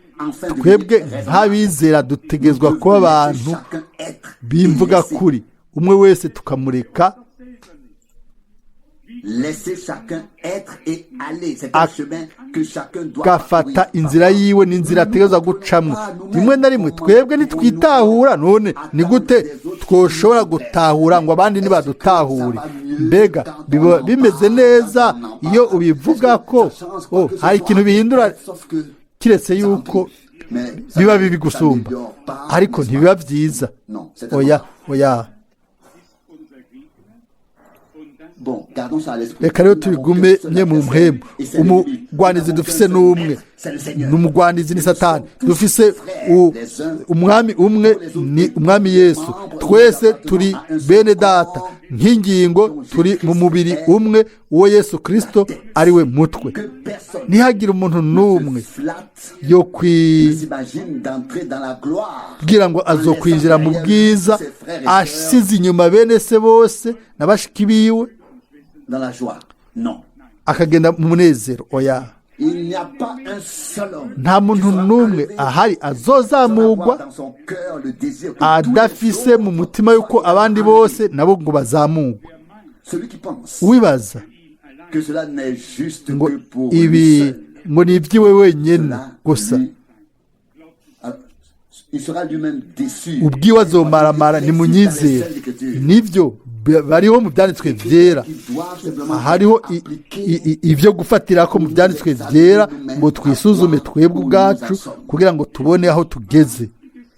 Twebwe nk'abizera dutegerezwa kuba abantu Chacun être b'imvuga et laisser- kuri, umwe wese tukamureka. Laisser chacun être et aller. C'est un chemin que chacun doit Agafata parcourir. inzira yiwe, n'inzira ategerezwa gucamwo. Rimwe na rimwe twebwe ntitwitahura. None ni gute twoshobora gutahura ngo abandi ntibadutahure? Mbega biba bimeze neza iyo ubivuga ko? Oh, hari ikintu bihindura Sauf que kiretse yuko biba bibi gusumba, ariko ntibiba byiza. Oya, oya. Unser Gegner und das Bon, gardons ça à l'esprit. Reka rero tubigume nye mu mpemu. Umugwanizi dufise n'umwe, ni umugwanizi ni Satani. Dufise umwami umwe, ni umwami Yesu. Twese turi bene data nk'ingingo, turi mu mubiri umwe, uwo Yesu Kirisito ari we mutwe. Que personne Ntihagire umuntu n'umwe se flatte, yo ne kwibwira s'imagine d'entrer dans la gloire ngo azokwinjira mu bwiza asize inyuma bene se bose na bashiki biwe, dans la joie. Non. akagenda mu munezero. Oya. Il n'y a pas un seul homme Nta muntu qui sera n'umwe enlevé ahari sans azozamugwa avoir dans son cœur le désir que tous les adafise mu autres mutima yuko soient abandi enlevés. bose nabo ngo bazamugwe. Celui qui pense Uwibaza que cela n'est juste ngo que pour lui ibi seul, ngo ni iby'iwe wenyine cela, gusa, lui, alors, il sera lui-même déçu. Ubwiwe azomaramara. Nimunyizere, nibyo bariho mu byanditswe byera. Qui doivent simplement Hariho appliquer ibyo gufatira ko mu byanditswe byera ngo twisuzume twebwe ubwacu kugira ngo tubone aho tugeze.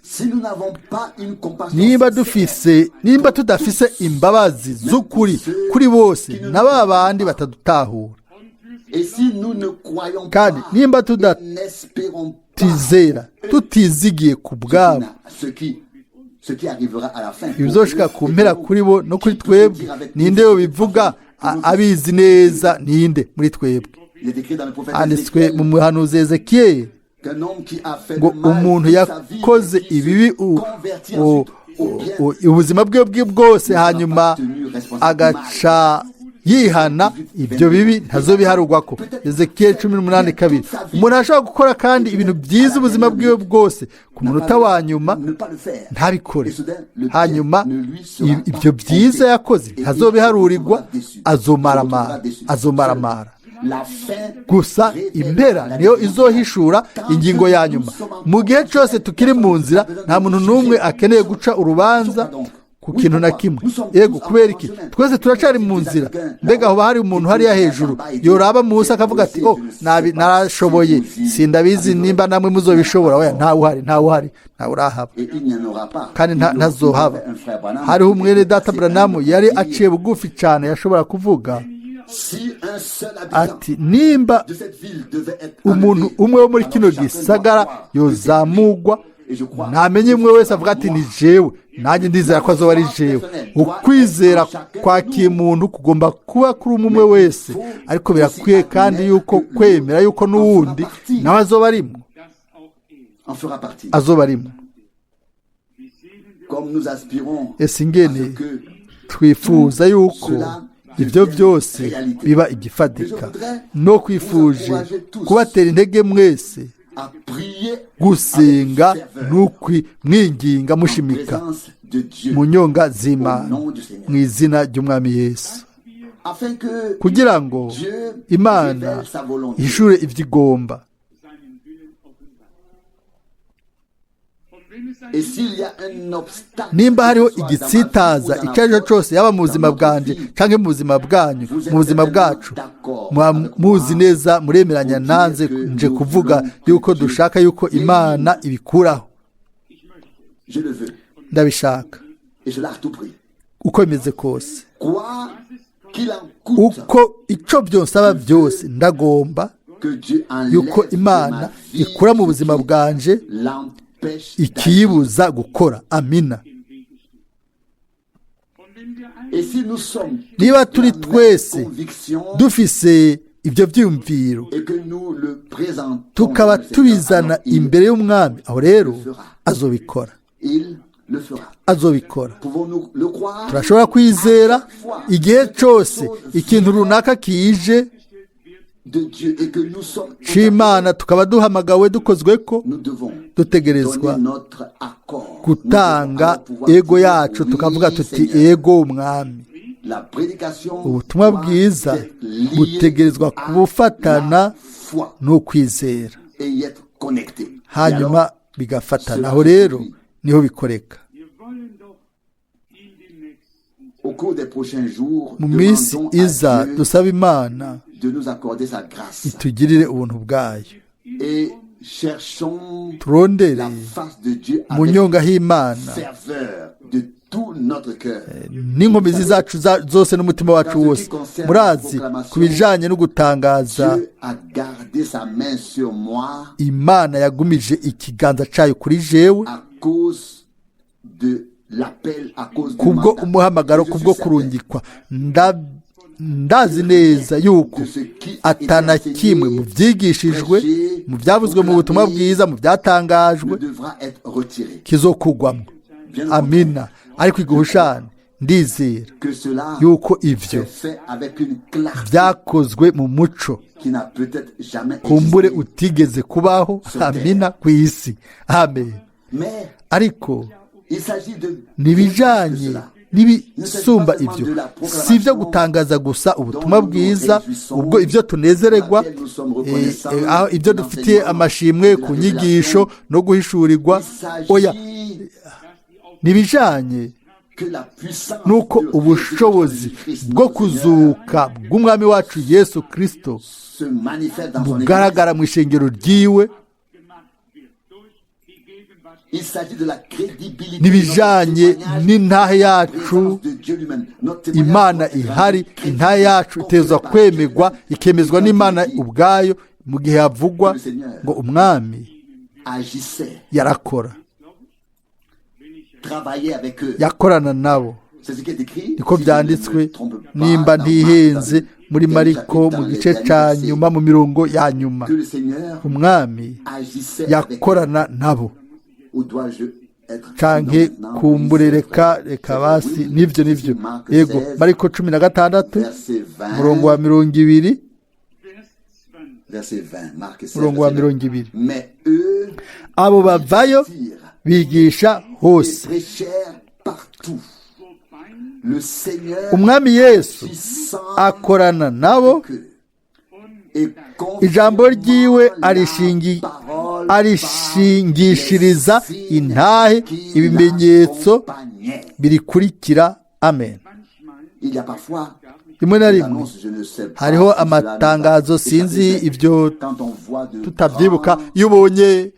Si nous n'avons pas une compassion Niba sincère, dufise, nimba tudafise imbabazi z'ukuri kuri bose na ba bandi batadutahura, et si nous ne croyons kandi pas nimba et n'espérons pas tudatizera, tutizigiye ku bwabo ce qui arrivera à la fin, ibizoshika ku mpera kuri bo no kuri twebwe, ninde yobivuga abizi neza? Ninde muri twebwe? Il est écrit dans le prophète Handitswe Ézéchiel mu muhanuzi Ezekiyeli qu'un homme qui a fait ngo le mal umuntu toute sa vie yakoze et qui se ibibi convertit ensuite au bien, ubuzima bwe bwe bwose, hanyuma agaca yihana, ibyo bibi ntazobiharugwako. Ezekiyeli 18:2. Umuntu ashobora gukora kandi ibintu byiza ubuzima bwiwe bwose, ku munota wa nyuma ne pas le faire. ntabikore, Et soudain, le bien hanyuma ne lui sera pas ibyo byiza compté. yakoze Et il ntazobiharurirwa, se retrouvera déçu. azomaramara, Se retrouvera déçu. azomaramara. La fin Gusa impera niyo izohishura ingingo ya nyuma. Mu gihe cyose tukiri mu nzira, nta muntu n'umwe akeneye guca urubanza ku kintu na kimwe. Yego, kubera iki? Twese turacari mu nzira. Mbega hoba hari umuntu hariya hejuru yoraba munsi akavuga ati oh, nabi narashoboye, sindabizi nimba namwe muzobishobora? Oya, ntawe uhari, ntawe uhari, ntawe urahaba. Et il n'y en aura pas. Kandi Il y aura- ntazohaba. il y avait un frère Branham Hariho qui umwene était data assez Branamu humble yari pour dire, aciye bugufi cyane, yashobora kuvuga si un seul habitant ati nimba de cette ville devait être umuntu enlevé, umwe wo muri alors kino chacun doit gisagara croire que yozamugwa, Et je crois ntamenye umwe wese avuga ati ni jewe, nanjye ndizera ko azoba ari jewe. Ukwizera kwa kimuntu kugomba kuba kuri umwe umwe wese, ariko birakwiye kandi yuko kwemera yuko n'uwundi nawe azoba arimo, dass auch er en fera partie. azoba arimo. Wie sehnen wir Comme nous aspirons Ese à ingene ce que twifuza yuko ibyo byose biba igifatika, no kwifuje kubatera intege mwese à prier Gusenga avec ferveur, n'ukwimwinginga en mushimika présence de Dieu, mu nyonga z'Imana, au nom du Seigneur, mu izina ry'Umwami Yesu, afin que kugira ngo Dieu Imana révèle sa volonté. ishure ivyo igomba. Seinen Willen offenbart. Und wenn es ein Et s'il y a un obstacle, Nimba hariho que ce soit dans ma vie ou igitsitaza dans la icyo ari cyo vôtre, cyose, yaba mu dans buzima notre bwanje vie, canke mu buzima bwanyu, vous êtes mu buzima certainement bwacu, d'accord muba avec muzi moi neza, muremeranya pour dire nanze que nje nous kuvuga voulons que yuko Dieu dushaka yuko Imana ibikuraho. Ich möchte es. Je le veux, Ndabishaka et cela à tout prix. uko bimeze kose, Quoi qu'il en coûte, uko ico byonsaba byose, ndagomba que Dieu enlève yuko de Imana ma vie ikura mu ce buzima qui bwanje l'empêche d'agir. ikiyibuza gukora. Amina. Im Wege steht. Und wenn wir alle Et si nous sommes Niba tous de turi la même twese conviction dufise ibyo byiyumviro, et que nous le présentons tukaba devant le Seigneur, tubizana alors il, imbere y'Umwami, aho rero azobikora. Il le fera. Azobikora. Pouvons-nous le croire? Turashobora kwizera igihe cyose ikintu runaka kije De Dieu et que nous sommes c'Imana, tukaba duhamagawe, dukozwe ko, nous devons dutegerezwa donner notre accord. gutanga Nous devons alors pouvoir ego dire, yacu, oui, tukavuga tuti: Seigneur. "Ego, Umwami." La prédication Ubutumwa doit bwiza être liée butegerezwa à kubufatana la foi n'ukwizera, et y être connecté. Et hanyuma alors, bigafatana. Aho rero niho bikoreka. Wir wollen doch in den nächsten au cours des prochains jours, Mu minsi demandons à iza Dieu dusaba Imana de nous accorder sa grâce itugirire ubuntu bwayo, et cherchons turondere la face de Dieu mu avec nyonga h'Imana ferveur de tout notre cœur. N'inkomezi zacu zose n'umutima wacu wose. Murazi, ku bijanye no gutangaza, Dieu a gardé sa main sur moi Imana yagumije ikiganza cayo kuri jewe à cause de l'appel, à cause du kubwo mandat. umuhamagaro, Et je suis kubwo certain kurungikwa. Ndazi neza yuko de ce qui a été atana kimwe mu enseigné, byigishijwe, mu byavuzwe mu butumwa bwiza, mu byatangajwe ne devra être retiré. kizokugwamo. Bien au contraire, Amina. Ariko iguhushane, ndizera que cela yuko ivyo est fait avec une clarté byakozwe mu muco qui n'a peut-être jamais kumbure existé. utigeze kubaho, amina, ku isi. Amen. Mais Ariko il s'agit de n'ibijanye de cela. n'ibisumba ibyo, si ibyo gutangaza gusa ubutumwa bwiza, ubwo ibyo tunezererwa, aho ibyo dufitiye amashimwe ku nyigisho no guhishurirwa, Il s'agit oya, n'ibijanye que la puissance n'uko de ubushobozi résurrection de Jésus-Christ, bwo notre Seigneur, kuzuka bw'Umwami wacu Yesu Kristo se manifeste dans son Église. bugaragara mu ishengero ryiwe. Gemacht wird durch die Gegenwart Il s'agit de la crédibilité N'ibijanye de notre témoignage, n'intahe la yacu, présence de Dieu lui-même. Notre témoignage Imana doit être ihari, rendu crédible, intahe yacu itezwa confirmé par kwemerwa, Dieu. ikemezwa Quand n'Imana il dit, ubwayo mu gihe havugwa ngo Umwami agissait, yarakora, travaillait avec eux. yakorana nabo. C'est ce qui est écrit, Niko si je ne me byanditswe, trompe pas, nimba dans Marc, ntihenze, dans le muri dernier Mariko chapitre, mu dans les gice derniers ca versets, nyuma, mu mirongo ya nyuma, que le Seigneur Umwami agissait avec eux. yakorana nabo. Où dois-je être Canke maintenant? Oui, kumbure, c'est reka vrai. reka C'est basi. vrai. Oui, Nivyo, c'est nivyo, Marc yego. 16, Mariko 16, verset 20, murongo wa 20. Vers 20. Verset 20, Marc 16, Murongo wa verset 20. 20. Mais eux Abo bavayo tirent bigisha et hose, prêchèrent partout. Wobei Le Seigneur Umwami Yesu agissant akorana nabo, avec eux et ijambo ryiwe confirmant la parole par arishingishiriza les signes intahe, qui ibimenyetso l'accompagnaient. birikurikira. Amen. Manchmal Il y a parfois Rimwe na des rimwe annonces, je ne sais pas hariho si cela nous a amatangazo, échappé, sinzi mais ibyo quand on voit de tutabyibuka, grands iyo ubonye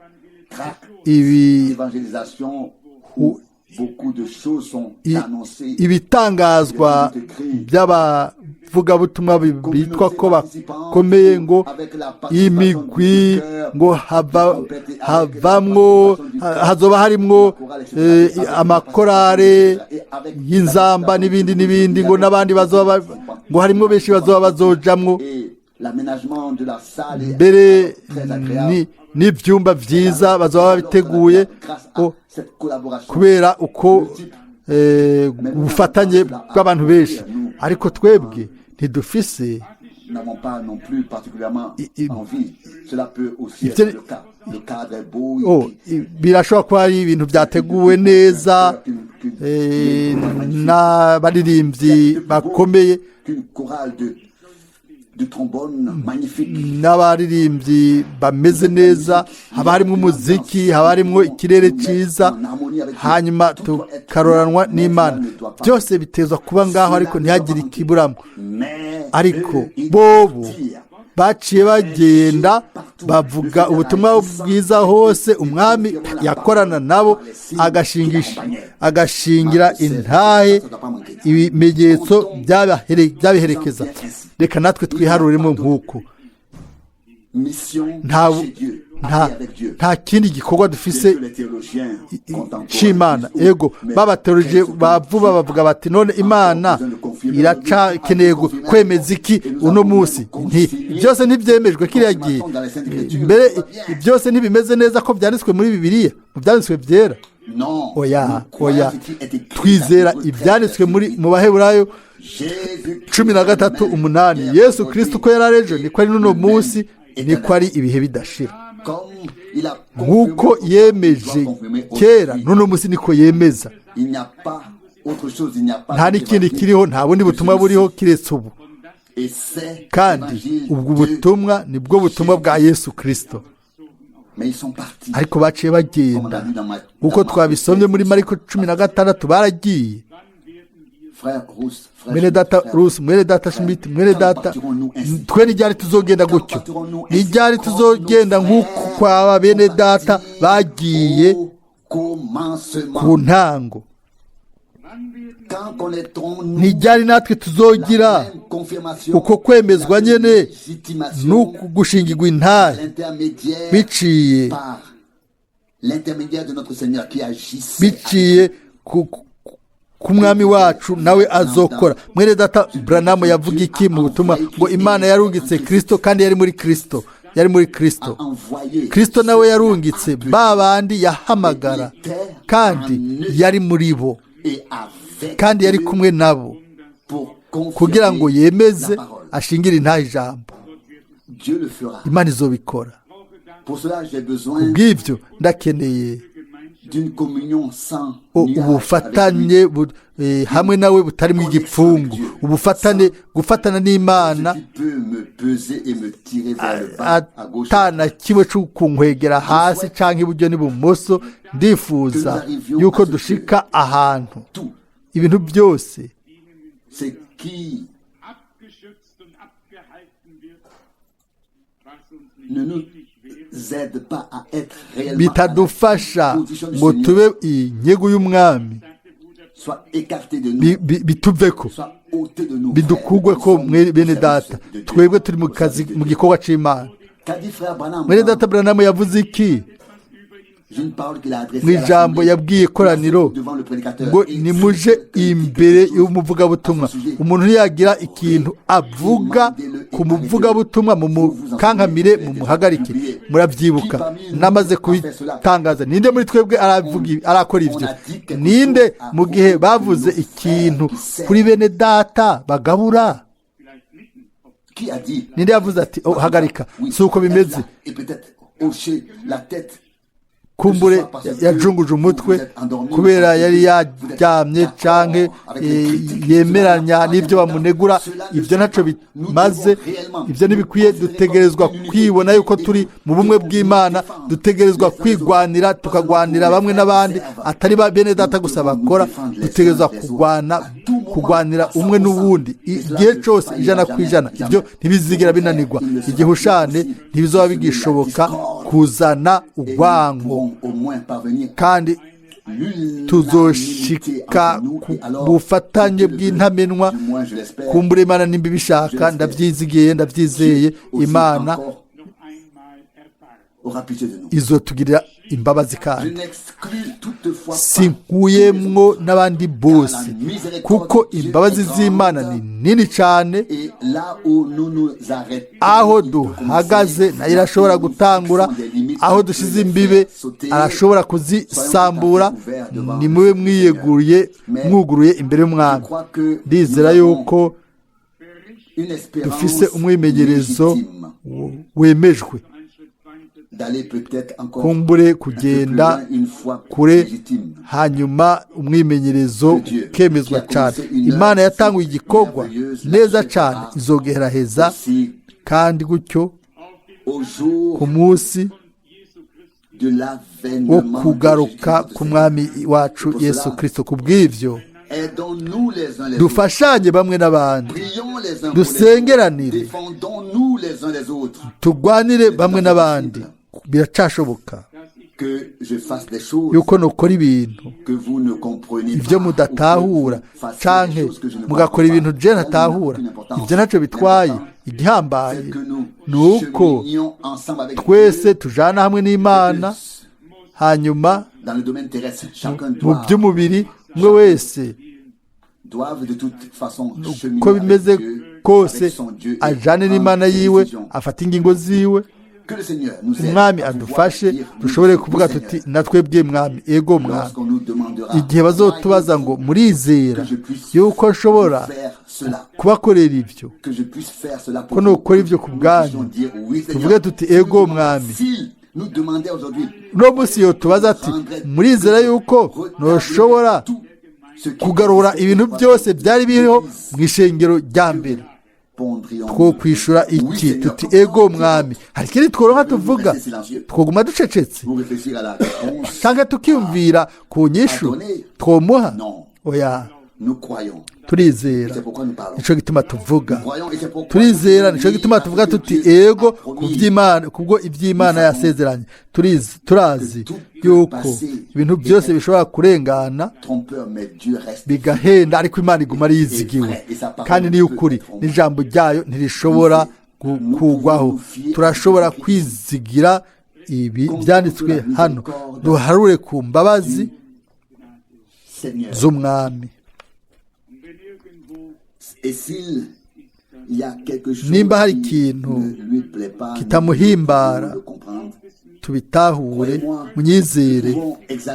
tracts ibi d'évangélisation où beaucoup de choses sont annoncées, ibitangazwa by'abavugabutumwa bitwa ko bakomeye, ngo imigwi, ngo havamwo, hazoba harimwo amakorale y'inzamba n'ibindi n'ibindi, ngo n'abandi bazoba ngo harimwo benshi bazoba bazojamwo, et l'aménagement de la salle est mbere très agréable. n'ibyumba byiza bazoba babiteguye, Grâce à o, cette collaboration kubera uko ubufatanye bw'abantu benshi. Ariko twebwe ntidufise n'avons pas non plus particulièrement I- envie. Cela peut aussi ivyo être le cas. Oh, birashobora kuba ari ibintu byateguwe neza n'abaririmbyi bakomeye n'abaririmbyi bameze neza, haba harimo umuziki, haba harimo ikirere cyiza, hanyuma tukaroranwa n'Imana. Byose bitezwa kuba ngaho, ariko ntihagire ikiburamo. Ariko bobo baciye bagenda bavuga ubutumwa bwiza hose, umwami yakorana nabo agashingira intahe ibimenyetso byabiherekeza. Reka natwe twiharuremo nk'uko nta kindi gikorwa dufise c'Imana. Ego, babateroje bavuba bavuga bati none Imana iracakeneye kwemeza iki uno munsi? Byose ntibyemejwe kiriya gihe, mbere byose ntibimeze neza ko byanditswe muri Bibiliya, mu byanditswe byera. Oya, oya, twizera ibyanditswe muri mu Baheburayo 13:8. Yesu Kristo uko yari ejo niko ari n'uno munsi, niko ari ibihe bidashira. Nk'uko yemeje kera, n'uno munsi niko yemeza. Nta n'ikindi kiriho, nta bundi butumwa buriho kiretse ubu, kandi ubwo butumwa nibwo butumwa bwa Yesu Kristo. Ariko baciye bagenda, nk'uko twabisomye muri Mariko 16, baragiye. Mwene data Rusi, mwene data Schmidt, mwene data, twe n'iryari tuzogenda gutyo? N'iryari tuzogenda nk'uko kwaba bene data bagiye ku ntango? Ntiryari natwe tuzogira uko kwemezwa nyene n'uku gushingirwa intahe biciye ku mwami wacu, nawe azokora. Mwene data Branham yavuga iki mu butumwa? Ngo Imana yarungitse Kristo, kandi yari muri Kristo, yari muri Kristo. Kristo nawe yarungitse ba bandi yahamagara, kandi yari muri bo, kandi yari kumwe nabo, kugira ngo yemeze ashingire intahe ijambo. Imana izobikora. Kubw'ibyo ndakeneye ubufatanye hamwe nawe butarimo igipfungu, ubufatane, gufatana n'Imana atana kimwe cyo kunkwegera hasi cyangwa iburyo n'ibumoso. Ndifuza yuko dushika ahantu ibintu byose bitadufasha ngo tube inyego y'umwami, bituveko, bidukugwe ko bene data, twebwe turi mu kazi, mu gikorwa c'Imana. Mwene data Branham yavuze iki mu ijambo yabwiye ikoraniro? Ngo nimuje imbere y'umuvugabutumwa. Umuntu ntiyagira ikintu avuga ku muvugabutumwa, mumukankamire, mumuhagarike. Murabyibuka namaze kubitangaza. Ninde muri twebwe arakora ibyo? Ninde mu gihe bavuze ikintu kuri bene data bagabura, ninde yavuze ati oh, hagarika, si uko bimeze? Kumbure yajunguje umutwe kubera yari yaryamye canke yemeranya n'ibyo bamunegura. Ibyo ntaco bimaze, ibyo ntibikwiye. Dutegerezwa kwibona yuko turi mu bumwe bw'Imana, dutegerezwa kwigwanira, tukagwanira bamwe n'abandi, atari bene data gusa bakora. Dutegerezwa kugwanira umwe n'uwundi igihe cose, 100%. Ibyo ntibizigera binanirwa. Igihushane ntibizoba bigishoboka kuzana urwango, kandi tuzoshika ku bufatanye bw'intamenwa. Kumbura Imana nimba ibishaka, ndabyizigiye, ndabyizeye, Imana izotugirira imbabazi. Kandi sinkuyemwo n'abandi bose, kuko imbabazi z'Imana ni nini cyane. Aho duhagaze nayo irashobora gutangura, aho dushize imbibe arashobora kuzisambura. Nimube mwiyeguriye, mwuguruye imbere y'umwami. Ndizera yuko dufise umwimenyerezo wemejwe. D'aller peut-être encore Kumbure un peu plus kugenda loin, une foi kure, légitime. Hanyuma umwimenyerezo ukemezwa cyane. Imana yatanguye igikorwa neza cyane, izogeraheza Aussi kandi gutyo au jour ku munsi de wo l'avènement de kugaruka Jésus-Christ. k'umwami wacu Yesu Kirisito. Ku bw'ibyo, Aidons-nous les uns les autres. dufashanye bamwe n'abandi, Prions les uns pour les autres. dusengeranire, Défendons-nous les uns les autres. turwanire bamwe n'abandi. Biracashoboka Que je fasse des choses yuko nukora ibintu que vous ne comprenez ibyo pas, mudatahura, ou que vous fassiez canke des choses que je ne mugakora comprends ibintu pas. je Ça n'a ntatahura, aucune importance. ibyo ntacyo bitwaye. L'important, Igihambaye c'est que nous ni uko cheminions ensemble avec twese Dieu, tujana hamwe n'Imana. que Hanyuma dans le domaine terrestre, chacun mu doit, by'umubiri, umwe wese, doivent de toute façon cheminer uko avec bimeze Dieu, kose, avec son Dieu et ajane prendre n'Imana des yiwe, décisions. afate ingingo ziwe. Que le Seigneur nous aide Umwami à pouvoir adufashe dire, nous, dushobore oui, kuvuga Seigneur, tuti: natwebwe mwami, ego mwami. lorsqu'on nous demandera, Igihe bazotubaza ngo: murizera que je puisse yuko nshobora faire cela, kubakorera ibyo, que je puisse faire cela pour ko vous, nukora ibyo ku nous bwanyu, puissions dire oui, Seigneur. tuvuge tuti: ego mwami. S'il nous demandait aujourd'hui, Uno munsi yotubaza ati: murizera yuko ntushobora tout ce qui kugarura existait ibintu byose byari biriho mu ishengero rya mbere, répondrions two kwishura oui, iki? Seigneur. Tuti: ego mwami. Hari ikindi tworonka tuvuga? Twoguma ducecetse Vous réfléchir à la réponse. cyangwa tukiyumvira ku nyishu twomuha? Non. Oya. Nous croyons. Turizera, C'est pourquoi nous parlons. nico gituma tuvuga. Nous croyons et c'est pourquoi Turizera, nous nico gituma oui à tuvuga ce que tuti Dieu ego a promis. ku by'Imana, kubwo iby'Imana yasezeranye. Turizi, turazi yuko ibintu byose bishobora kurengana, Trompeur, mais Dieu reste. bigahenda, ariko Imana iguma ari yizigiwe kandi niyo ukuri, n'ijambo ryayo ntirishobora kugwaho. Turashobora kwizigira ibi byanditswe hano. Duharure ku mbabazi Seigneur. z'umwami. Und wenn irgendwo Et s'il y a quelque chose Nimba hari qui ikintu ne lui plaît pas, kitamuhimbara, nous pouvons le comprendre. Tubitahure, munyizere,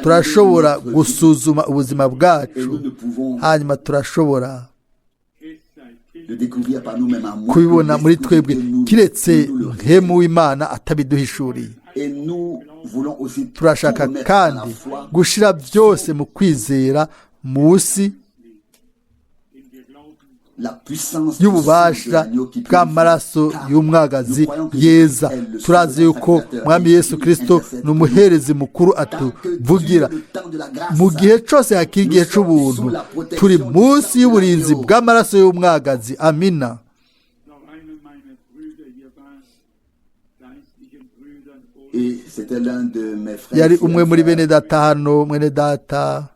turashobora gusuzuma ubuzima Et bwacu, nous ne pouvons hanyuma turashobora es sei le découvrir par nous-mêmes, à moins que kubibona muri l'Esprit twebwe, de nous- kiretse nous le mpemu w'Imana atabiduhishuriye. Et nous voulons aussi Turashaka tout remettre à la kandi foi gushira byose mu kwizera munsi in wir glauben, la puissance du sang de y'ububasha l'agneau qui bw'amaraso purifie. y'umwagazi Nous croyons que yeza. Jésus est le Turazi souverain yuko sacrificateur mwami et Yesu il Kirisito intercède ni pour nous. umuherezi mukuru Tant que atuvugira. dure le temps de la grâce, Mu gihe cyose hakiri igihe c'ubuntu, turi munsi y'uburinzi bw'amaraso y'umwagazi. Amina. noch einen meiner Brüder hier war, geistlichen Brüdern oder Et c'était l'un de mes frères Yari ici, un umwe muri frère bene data hano, mwene data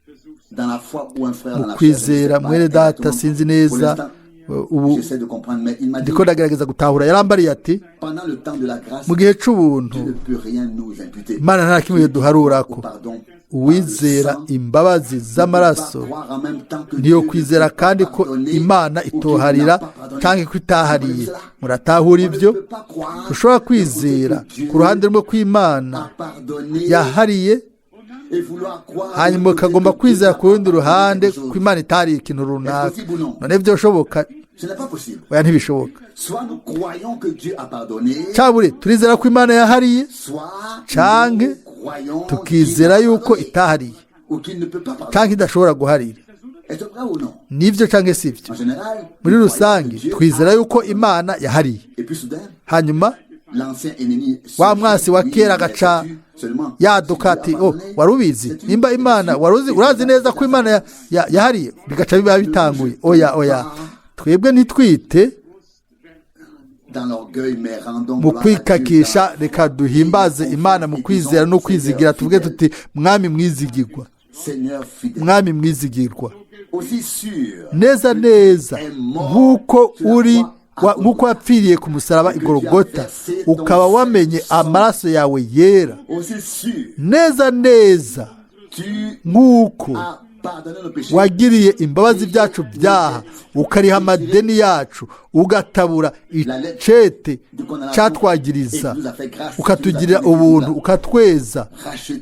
versuchst dans la foi ou un frère mu dans la chair, je ne sais kwizera, pas mwene data, exactement. sinzi Pour neza l'instant, ubu, j'essaie de comprendre, mais il m'a dit, ndiko ndagerageza gutahura. Yarambariye ati: pendant le temps de la grâce, mu gihe c'ubuntu, Dieu ne peut rien nous imputer. Imana nta kimwe duharurako. Au pardon, Uwizera par le sang, imbabazi z'amaraso ne peut pas croire en même temps que niyo Dieu ne kwizera peut pas kandi ko pardonner Imana ou qu'il itoharira n'a pas pardonné. canke ko itahariye. Vous comprenez cela? Muratahura On ne ibyo? peut pas croire Ushobora d'un côté kwizera que Dieu ku ruhande rumwe kw'Imana a pardonné yahariye, et vouloir croire de hanyuma l'autre côté ukagomba que Dieu kwizera n'a ku pas rundi pardonné ruhande quelque chose. ko Imana itahariye ikintu runaka. possible ou non? None byoshoboka? Ce n'est pas possible. Oya, ntibishoboka. Soit nous croyons que Dieu a pardonné, Cabure turizera ko Imana yahariye, soit canke nous croyons qu'il tukizera n'a yuko pardonné itahariye ou qu'il ne peut pas pardonner. canke idashobora guharira. Est-ce vrai ou non? Nibyo canke sibyo? En général, Muri nous croyons rusange que Dieu twizera a yuko pardonné. Imana yahariye. Et puis soudain, Hanyuma l'ancien ennemi wa surgit. mwasi wa Oui, kera mais agaca sais-tu seulement yaduka si Dieu ati: a oh, pardonné, wari ubizi sais-tu, nimba Imana sais-tu, wari uzi, urazi neza ko Imana yahariye, bigaca biba bitanguye. Oya, oya, twebwe ntitwite dans l'orgueil, mais rendons mu gloire à Dieu kwikakisha, dans la reka foi duhimbaze et Imana mu confiance et kwizera disons, no kwizigira, Seigneur tuvuge fidèle, tuti: mwami mwizigirwa, Seigneur fidèle, mwami mwizigirwa. Aussi sûr Neza neza est mort nk'uko sur la uri croix à nk'uko Golgotha. wapfiriye ku musaraba i Golgota, ukaba wamenye amaraso yawe yera, Aussi sûr neza neza tu nk'uko as pardonné nos péchés, wagiriye imbabazi byacu byaha, ukariha amadeni yacu, ugatabura icete cyatwagiriza, ukatugirira ubuntu, ukatweza,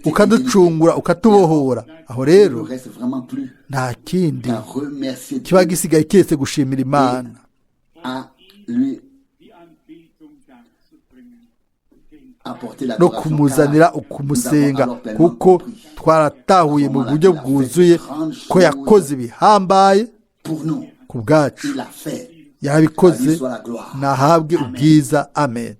ukaducungura, ukatubohora, aho il ne rero reste vraiment plus nta kindi qu'à remercier kiba Dieu, gisigaye keretse gushimira Imana, à lui die Anbetung darzubringen. Den apporter no l'adoration, kumuzanira car nous avons ukumusenga alors pleinement kuko compris twaratahuye mu buryo bwuzuye ko yakoze ibihambaye pour nous. ku bwacu Il a fait. yarabikoze À lui soit la gloire. nahabwe ubwiza. Amen.